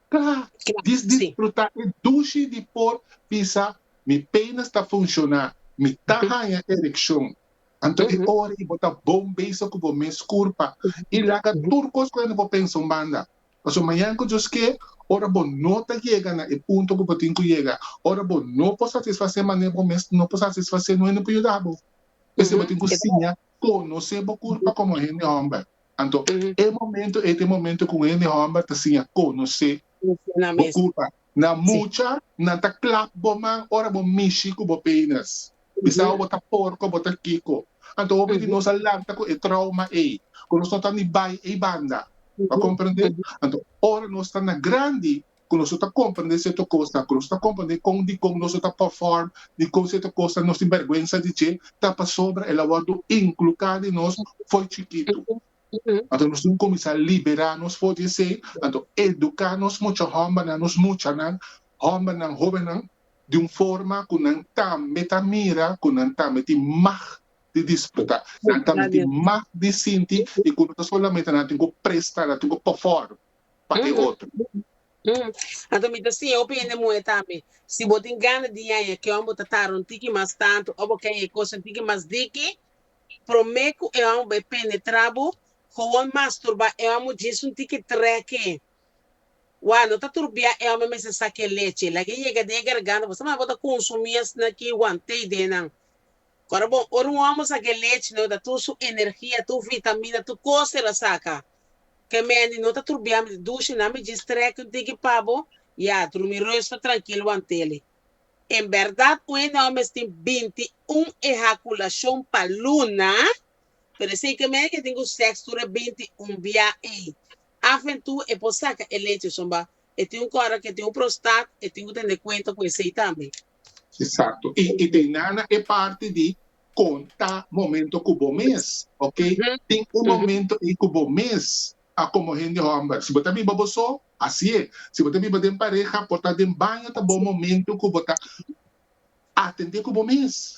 kla, djis disfrutá e dushi di por bisa mi penis ta funshoná, mi ta haña erekshon. Anto e ora ei bo ta bon bezig ku bo mes kurpa i laga tur kos ku hende por pensa un banda. Pasobra mañana ku Dios ke, ora bo no ta yega na e punto ku bo tin ku yega, ora bo no por satisfasé manera bo mes no por satisfasé, no hende por yuda bo. P'esei bo tin ku siña konosé bo kurpa komo hende hòmber. Anto, e momento ei ta e momento ku un hende hòmber ta siña konosé bo kurpa. Na mucha, nan ta klap bo man ora bo mishi ku bo penis. Bisa bo ta porko, bo ta kiko. Anto hopi di nos a lanta ku e trauma ei, ku nos no ta ni bai ei banda. Bo a komprendé? Anto, ora nos ta na grandi, ku nos no ta komprendé sierto kosnan, ku nos no ta komprendé kon dikon nos no ta perform, dikon sierto kosnan nos tin bèrgwensa di dje, ta pasobra el a wòrdu inkluká di nos for chikitu. Anto nos tin ku kuminsá liberá nos for di esei, anto eduká nos mucha hòmbernan, nos muchanan, hòmbernan, hóbennan, di un forma ku nan tambe ta mira ku nan tambe tin mag di disfrutá, nan tambe tin mag di sinti i ku no ta solamente nan tin ku presta, nan tin ku perform. Pa e otro. Anto mi ta siña hopi hende muhé tambe, si bo tin gana di yaña ke hòmber ta tarda un tiki mas tantu òf bo ke haña e kos un tiki mas diki, promé ku e hòmber bai penetrá bo, gewoon masturbá e hòmber djis un tiki trèk'e. Wak, no ta tur bia e hòmber mester saka e lechi, laga e yega den e garganta, bo sa mas bo ta konsumí asina ki want'é den nan. Kòrda bon, ora un hòmber saka e lechi no ta tur su energia, tur vitamina, tur kos el a saka. Ke mende no ta tur bia mi dushi nan mi djis trek un tiki pa bo. Ya, drumi rustig trankil wantele. En bèrdat un hende hòmber tin 21 ejakulashon pa luna, pero esei ke mei ke tin ku sèks tur e 21 bia ei. Af en toe e por saka e lechi pasobra e tin un kòrda ke tin un prostat, e tin ku tene kuenta ku esei tambe. Exacto. I te nana e parti di konta momento ku bo mes, ok? Tin un momento ei ku bo mes a komo hende hòmber. Si bo ta biba bo so, hasié. Si bo ta biba den pareha, por ta den baño ta bo momento ku bo ta atendé ku bo mes.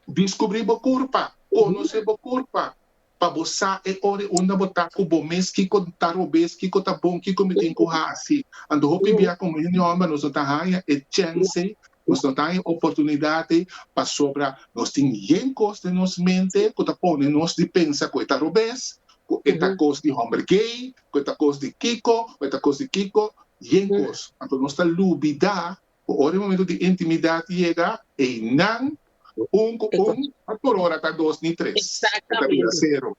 Diskubrí bo kurpa, konosé bo kurpa, pa bo sa e ora i unda bo ta ku bo mes, kiko ta robes, kiko ta bon, kiko mi tin ku hasi. Anto hopi bia komo hende hòmber nos no ta haña e chènse, nos no ta haña e oportunidat ei, pasobra nos tin yen kos den nos mente ku ta pone nos di pensa ku e ta robes, ku e ta kos di hòmber gay, ku e ta kos di kiko, ku e ta kos di kiko, yen kos. Anto nos ta lubidá Ku ora e momento di intimidat yega, einan un ku un a por ora ta dos ni tres. E ta bira Exactamente. sero.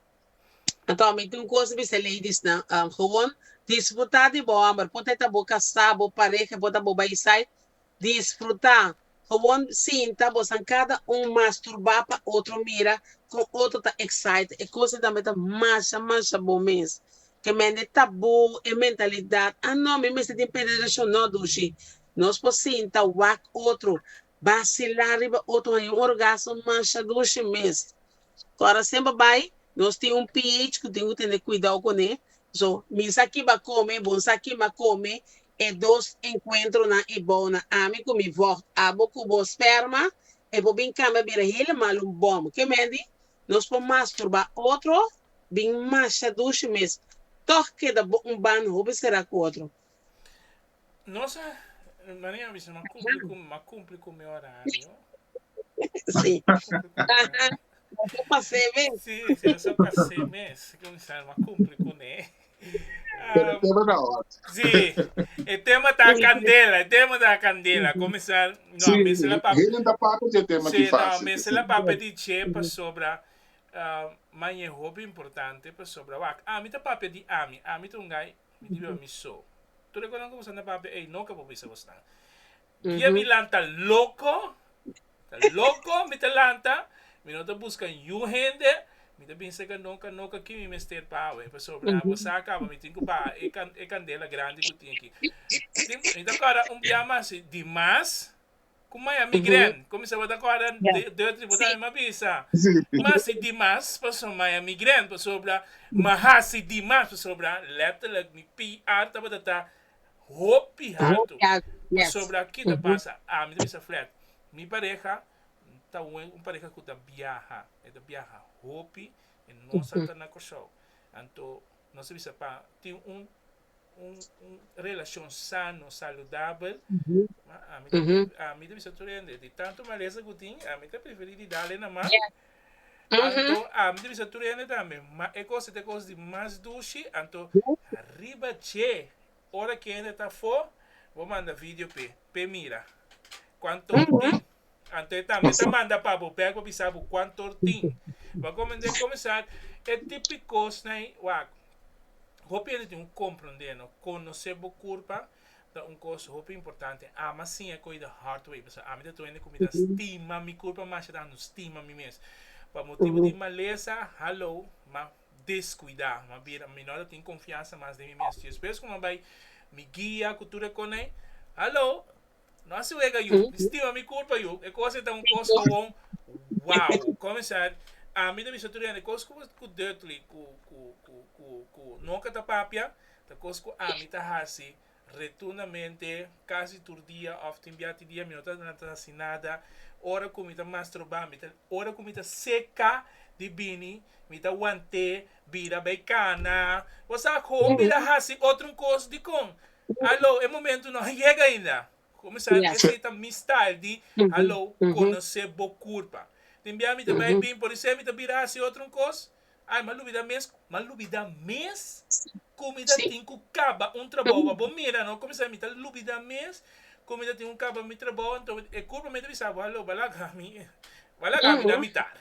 Anto mi tin un kos di bisa ladiesnan, gewoon disfrutá di bo hòmber, por ta bo kasá, bo pareha, por ta bo baisai, disfrutá. Gewoon sinta bosan kada un masturbá pa otro mira kon otro ta excited. E kos ei tambe ta masha masha bon mes. Ke mende tabú, e mentalidat, ah no, mi mester tin penetrashon, no dushi. Nos por sinta wak otro, basilá riba otro, haña un orgasmo masha dushi mes. Kòrda semper bai, nos tin un pH ku tin ku tene kuidou kuné. So, mi sa kiba kome, bo sa kiba kome, e dos enkuentronan e bou na ami ku mi vògt, abo ku bo sperma, e por bin kambia bira helemaal un bòm. Ke mende? Nos por masturbá otro Bin masha dushi mes. Tog keda bo un ban hopi sera ku otro. Nos a, Maria a bisa, m'a cumpli cu, m'a cumpli cu mi horario. Sí. M'a cumpli cu mi horario. Nos a pas'é mes. Sí, sí, nos a pas'é mes. Cuminsa, m'a cumpli cuné. Pero e tema ta hot. Sí, e tema ta candela, e tema ta candela. Cuminsa, no, Sí, mester la papia. hende ta papia dje tema Sí, ki no, fácil. mester la papia di dje pasobra Maña e hopi importante pasobra wak ami ta papia di ami, ami ta un guy mi di biba mi so. Tur e konan ku boso ta papia ey no ka por bisa bosnan. Dia mi lanta loko, ta loko mi ta lanta, mi no ta buska niun hende, mi ta bin seka noka noka ki mi mester pa awe pasobra bo sa kaba mi tin ku baha e e kandela grandi ku tin aki. Mi ta kòrda un bia mas dimas Ku maya migren, ku mi sa bo ta kòrda Deutri bo tambe m'a bisa. M'a hasi dimas pasobra maya migren pasobra m'a hasi dimas pasobra letterlijk mi PR tabata ta hopi haltu. Pasobra ki ta pasa ami ta bisa flat mi pareha ta un pareha ku ta biaha e ta biaha hopi e no sa ta na Kòrsou anto nos ta bisa pa tin un un un relacion sano, saludabel, ma ami ta ami ta bisa tur hende, di tanto malesa ku tin, ami ta preferi di dale na man. Anto ami ta bisa tur hende tambe, ma e kos ta e kos di mas dushi, anto riba dje, ora ku hende ta afó, bo manda video p'e, p'e mira kuanto tin. Anto e tambe ta manda pa bo bek pa bisa bo kuanto tin. Bo a komende kuminsá e tipo kosnan ei, wak. Hopi hende tin ku komprondé no, konosé bo kurpa ta un kos hopi importante. Ama siña koe the hard way, pasobra ami ta tur hende ku mi ta stima mi kurpa masha tantu, stima mi mes. Pa motibu di malesa, hallo, m'a deskuidá, m'a bira, mi no ta tin konfiansa mas den mi mes. Despues ku m'a bai mi guia ku tur e konai, hallo, No hasi wega yu, mi stima mi kurpa yu, e kos ei ta un kos gewoon wow. Komisar, ami ta bisa tur hende, kos ku ku Dudley ku ku ku ku ku Noka ta papia, ta kos ku ami ta hasi retundamente kasi tur dia òf tin bia tin dia mi no ta ta hasi nada. Ora ku mi ta mastrobá, mi ta ora ku mi ta seka di bini, mi ta want'é bira bai kana. Bo sa gewoon bira hasi otro un kos dikon? Hallo, e momento no a yega ainda. Kuminsá esei ta mi style di hallo, konosé bo kurpa. Tin bia mi ta bai bin, por esei mi ta bira hasi otro un kos. Ai, m'a lubida mes, m'a lubida mes ku mi ta tin ku kaba un trabou. Pa bo mira no, kuminsá mi ta lubida mes ku mi ta tin ku kaba mi trabou. Anto e kurpa mi ta bisa bo, hallo, balaga mi. Bo a laga mi na mitar.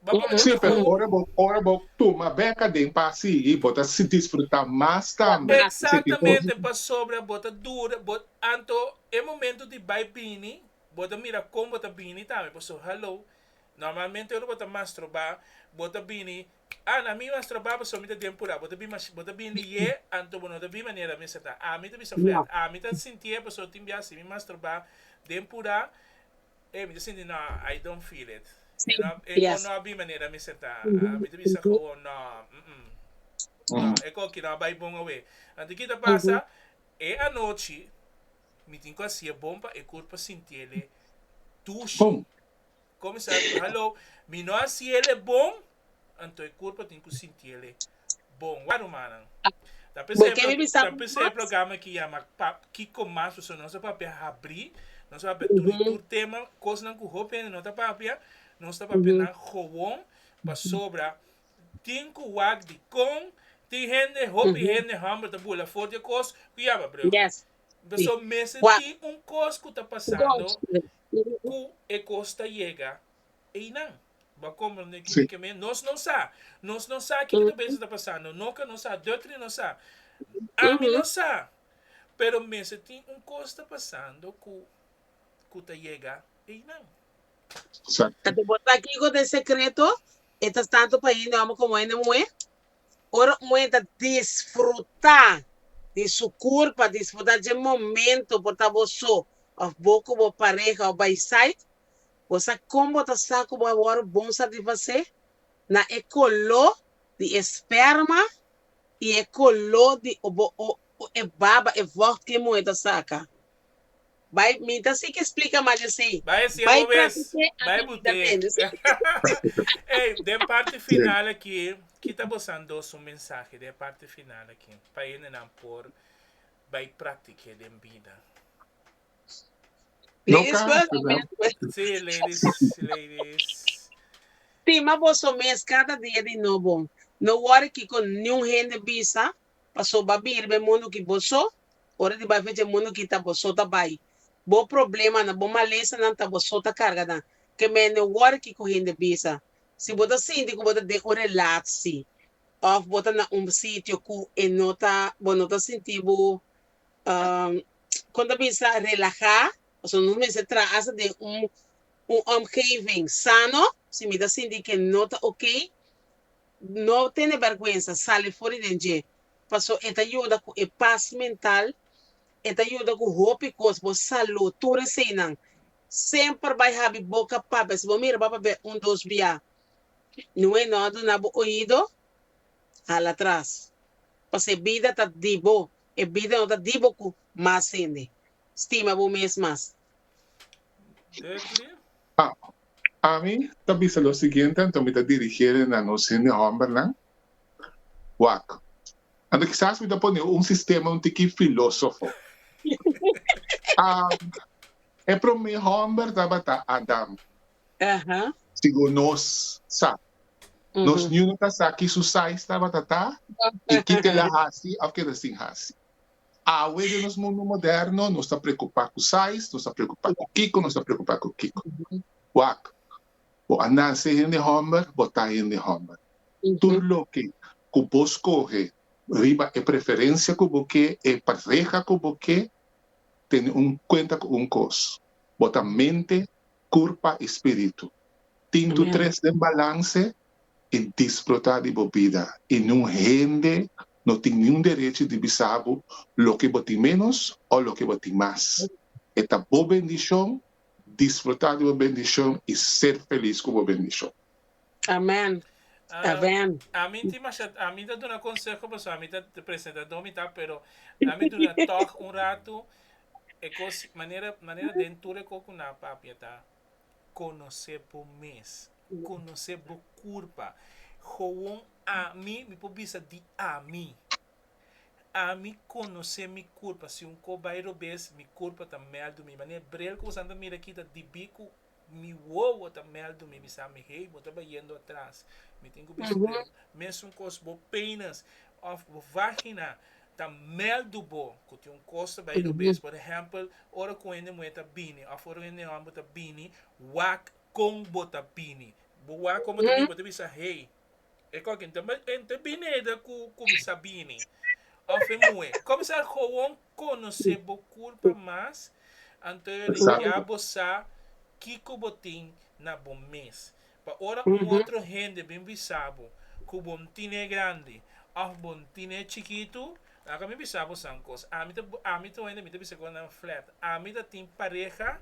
Bo a komprendé Sí, pero ku. ora bo tuma bek aden pa sigui, bo ta disfrutá mas tambe. Eksaktamente, pasobra bo ta dura, bo anto e momento di bai bini, bo ta mira kon bo ta bini tambe, pasobra hallo, normalmente ora bo ta mastrobá, bo ta bini, ah na mi mastrobá pasobra mi ta den purá, bo ta bin bo ta bin lié, anto bo no ta bin manera mester ta. Ami ta bisa flat, ami ta sintié pasobra tin bia si mi mastrobá den purá, E mi ta sinti no, I don't feel it. E no, e ko no a bin manera mi sentá. Mi ta bisa gewoon no, mm-mm. No, e ko ki no a bai bon awe. Anto ki ta pasa, e anochi mi tin ku hasié bon pa e kurpa sintiele dushi. Kuminsá, hallo, mi no hasiele bon, Anto e kurpa tin ku sintiele bon. Wak rumannan. Ta p'esei Bo ke mi bisa ta p'esei e mas? programa ki yama pa Kiko Mas pasobra nos ta papia habrí, nos ta papia tur i tur tema, kosnan ku hopi hende no ta papia, nos ta papia nan gowon pasobra tin ku wak dikon tin hende, hopi hende hòmber ta bula for di e kos ku yama breuge. Yes. Pasobra mester Wak. tin un kos ku ta pasando ku e kos ta yega einan. Bo a komprendé kiko Sí. ke men? Nos no sa. Nos no sa kiko ta bezig ta pasando. Noka no sa. Dutry no sa. Ami no sa. Pero mester tin un kos ta pasando ku ku ta yega einan. Exacto. Anto bo sa kiko ta e sekreto? E ta tantu pa hende hòmber komo hende muhé. Ora un muhé ta disfrutá di su kurpa, disfrutá dje momento, por ta bo so òf bo ku bo pareha òf bai site, Bo sa kon bo ta sa ku bo a wòrdu bon satisfasé? Na e koló di e sperma i e koló di bo e baba, e vògt ku e muhé ta saka. Bai, mi ta sigui splika mas di esei. Bai hasié Bai bo bes, praktik'é bai anto mi ta but'é. tende. Ey, den parti final aki, kita bosan dos un mensahe den e parti final aki, pa hendenan por bai praktik'é den bida. No Ladies first kasa, or men first? Sí, ladies, ladies. Stima boso mes kada dia di nobo. No wòri kiko niun hende bisa, pasobra ba bira e mundu ki bo so, ora di bai fecha e mundu ki ta bo so ta bai. Bo problemanan, bo malesanan ta bo so ta karga nan. Ke men no wòri kiko hende bisa. Si bo ta sinti ku bo ta den un relatsi òf bo ta na un sitio ku e no ta, bo no ta sinti bo Kon ta bisa relahá, pasobra nos mester traha asta den un un omgeving sano, si mi ta sinti ke no ta oké, no tene bèrgwensa, sali for di den dje, pasobra e ta yuda ku e pas mental, e ta yuda ku hopi kos, bo salú, tur eseinan. Semper bai habi boka papia, si bo mira bo a papia un dos bia, nue no a duna bo oido, hala atras, pasobra e bida ta di bo. E bida no ta di bo ku mas hende. Stima bo mes mas. Dudley? Ah, ami ta bisa lo siguiente, anto mi ta dirigié na nos hende hòmbernan. Wak. Anto kisas mi ta pone un sistema un tiki filósofo. Ah, e promé hòmber tabata Adam. Segun nos sa. Nos niun no ta sa ki su size tabata ta i ki kel a hasi òf kel a sin hasi. Awe den nos mundu moderno nos ta preokupá ku size, nos ta preokupá ku kiko, nos ta preokupá ku kiko. Wak, bo a nase hende hòmber, bo ta hende hòmber. Tur loke ku bo skohe riba e preferensia ku bo ke, e pareha ku bo ke, tene un kuenta ku un kos, bo ta mente, kurpa i spiritu. Tin tur tres den balanse i disfrutá di bo bida i niun hende no tin niun derechi di bisa bo loke bo tin ménos o loke bo tin mas. E ta bo bendishon, disfrutá di bo bendishon i ser felis ku bo bendishon. Amen. Amen. Ami tin masha, ami ta duna konseho pasobra ami ta presentadó mi ta, pero ami duna tòg un ratu e kos manera manera den tur e kos ku nan a papia ta konosé bo mes, konosé bo kurpa. Gewoon ami, mi por bisa di ami. Ami konosé mi kurpa, si un kos bai robes, mi kurpa ta mèldu mi. Manera brel ku boso ta mira aki ta dibí ku mi wowo ta mèldu mi, bisa mi, hey, bo ta bayendo atras. Mi tin ku bisti brel. Mesun kos bo penis òf bo vagina ta mèldu bo ku tin un kos ta bai robes. Por ehèmpel, ora ku hende muhé ta bini òf ora ku hende hòmber ta bini, wak. Kon bo ta bini. Bo wak kon bo ta bini, bo ta bisa, hey, e koki no ta bini eda ku ku mi sa bini. Òf e muhé. Kuminsá gewoon konosé bo kurpa mas, anto ya bo sa kiko bo tin na bo mes. Pa ora un otro hende bin bisa bo ku bo n'tine grandi òf bo n'tine chikitu, laga mi bisa bo san kos. Ami ta ami ta wende mi ta bisa ku nan flat. Ami ta tin pareha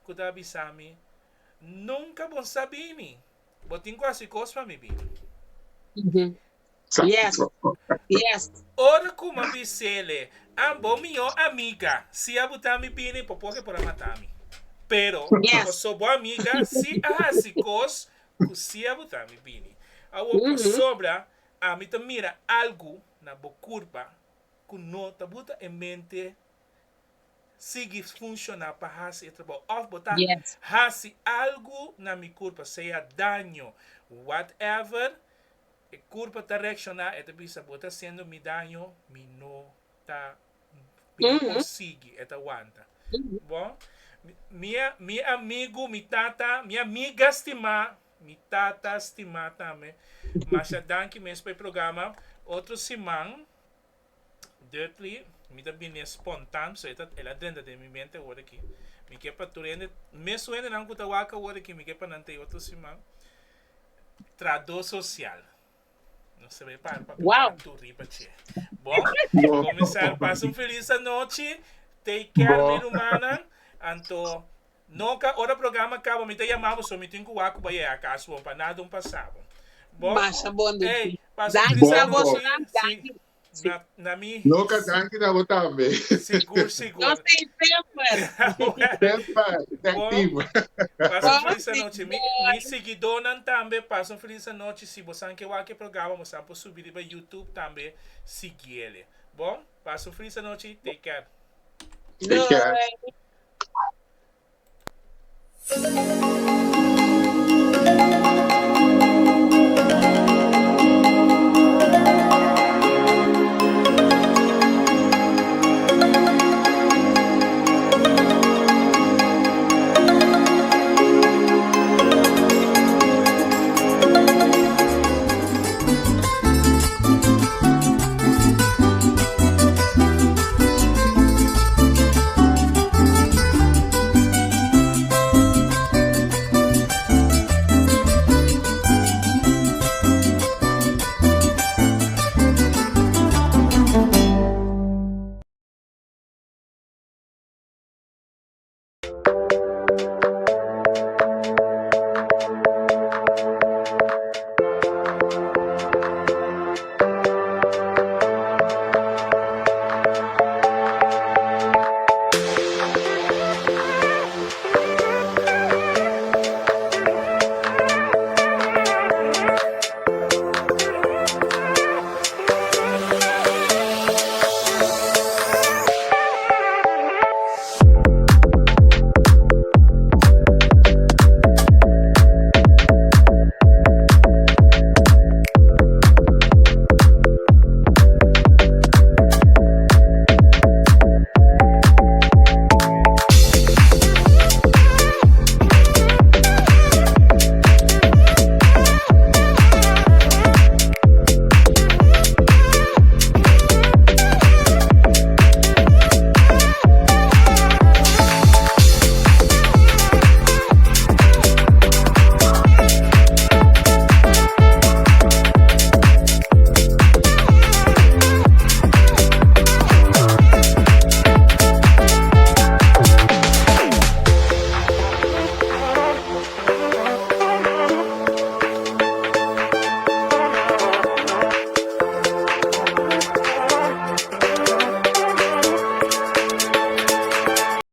ku ta bisa mi, Nunka bo n'sa bini. Bo tin ku hasi kos pa mi bini. Yes, yes. Ora ku m'a bis'ele, Ambo mihó amiga, si a buta mi bini, por por ke por a mata mi. Pero, Yes. paso bo amiga si a hasi kos ku si a buta mi bini. Awor, pasobra ami ta mira algu na bo kurpa ku no ta buta e mente sigui funshoná pa hasi e trabou òf bo ta Yes. hasi algu na mi kurpa, sea daño, whatever, E kurpa ta reakshoná, e ta bisa, Bo ta hasiendo mi daño, mi no ta, mi no por sigui. E ta wanta. Bon, mi, mi amigu, mi tata, mi amiga stimá, mi tata stimá tambe, masha danki mes pa e programa. Otro siman, Dudley, mi ta bini spontaan, so e ta, el a drenta den mi mente awor aki. Mi ke pa tur hende, mesun hendenan ku ta wak awor aki, mi ke pa nan ta e otro siman. Trahadó sosial. No se ve para pa Wow. tu riba che. Bon, comenzar. Pasa un feliz anochi. Take care, mi rumannan. Anto, noka ora programa caba, mi ta yama bo, so mi tin cu wak cu bai a cas bon, pa nada un pasabo. Bon, Masha bon, hey, Duki. pasa un Danki feliz na Bon, boso bon. anochi. nan, Si, danki. Sí. na, na mi, Noka danki na bo tambe. sigur, Nos sigur. ei semper. Semper, tag Bon, team. pasa un Bon, feliz anochi. Mi, mi sigur. siguidónan tambe, pasa un feliz anochi. Si bosan ke wak e programa, bosan por subi riba YouTube tambe, siguiele. Bon, pasa un feliz anochi. Take care. Take care. Doei.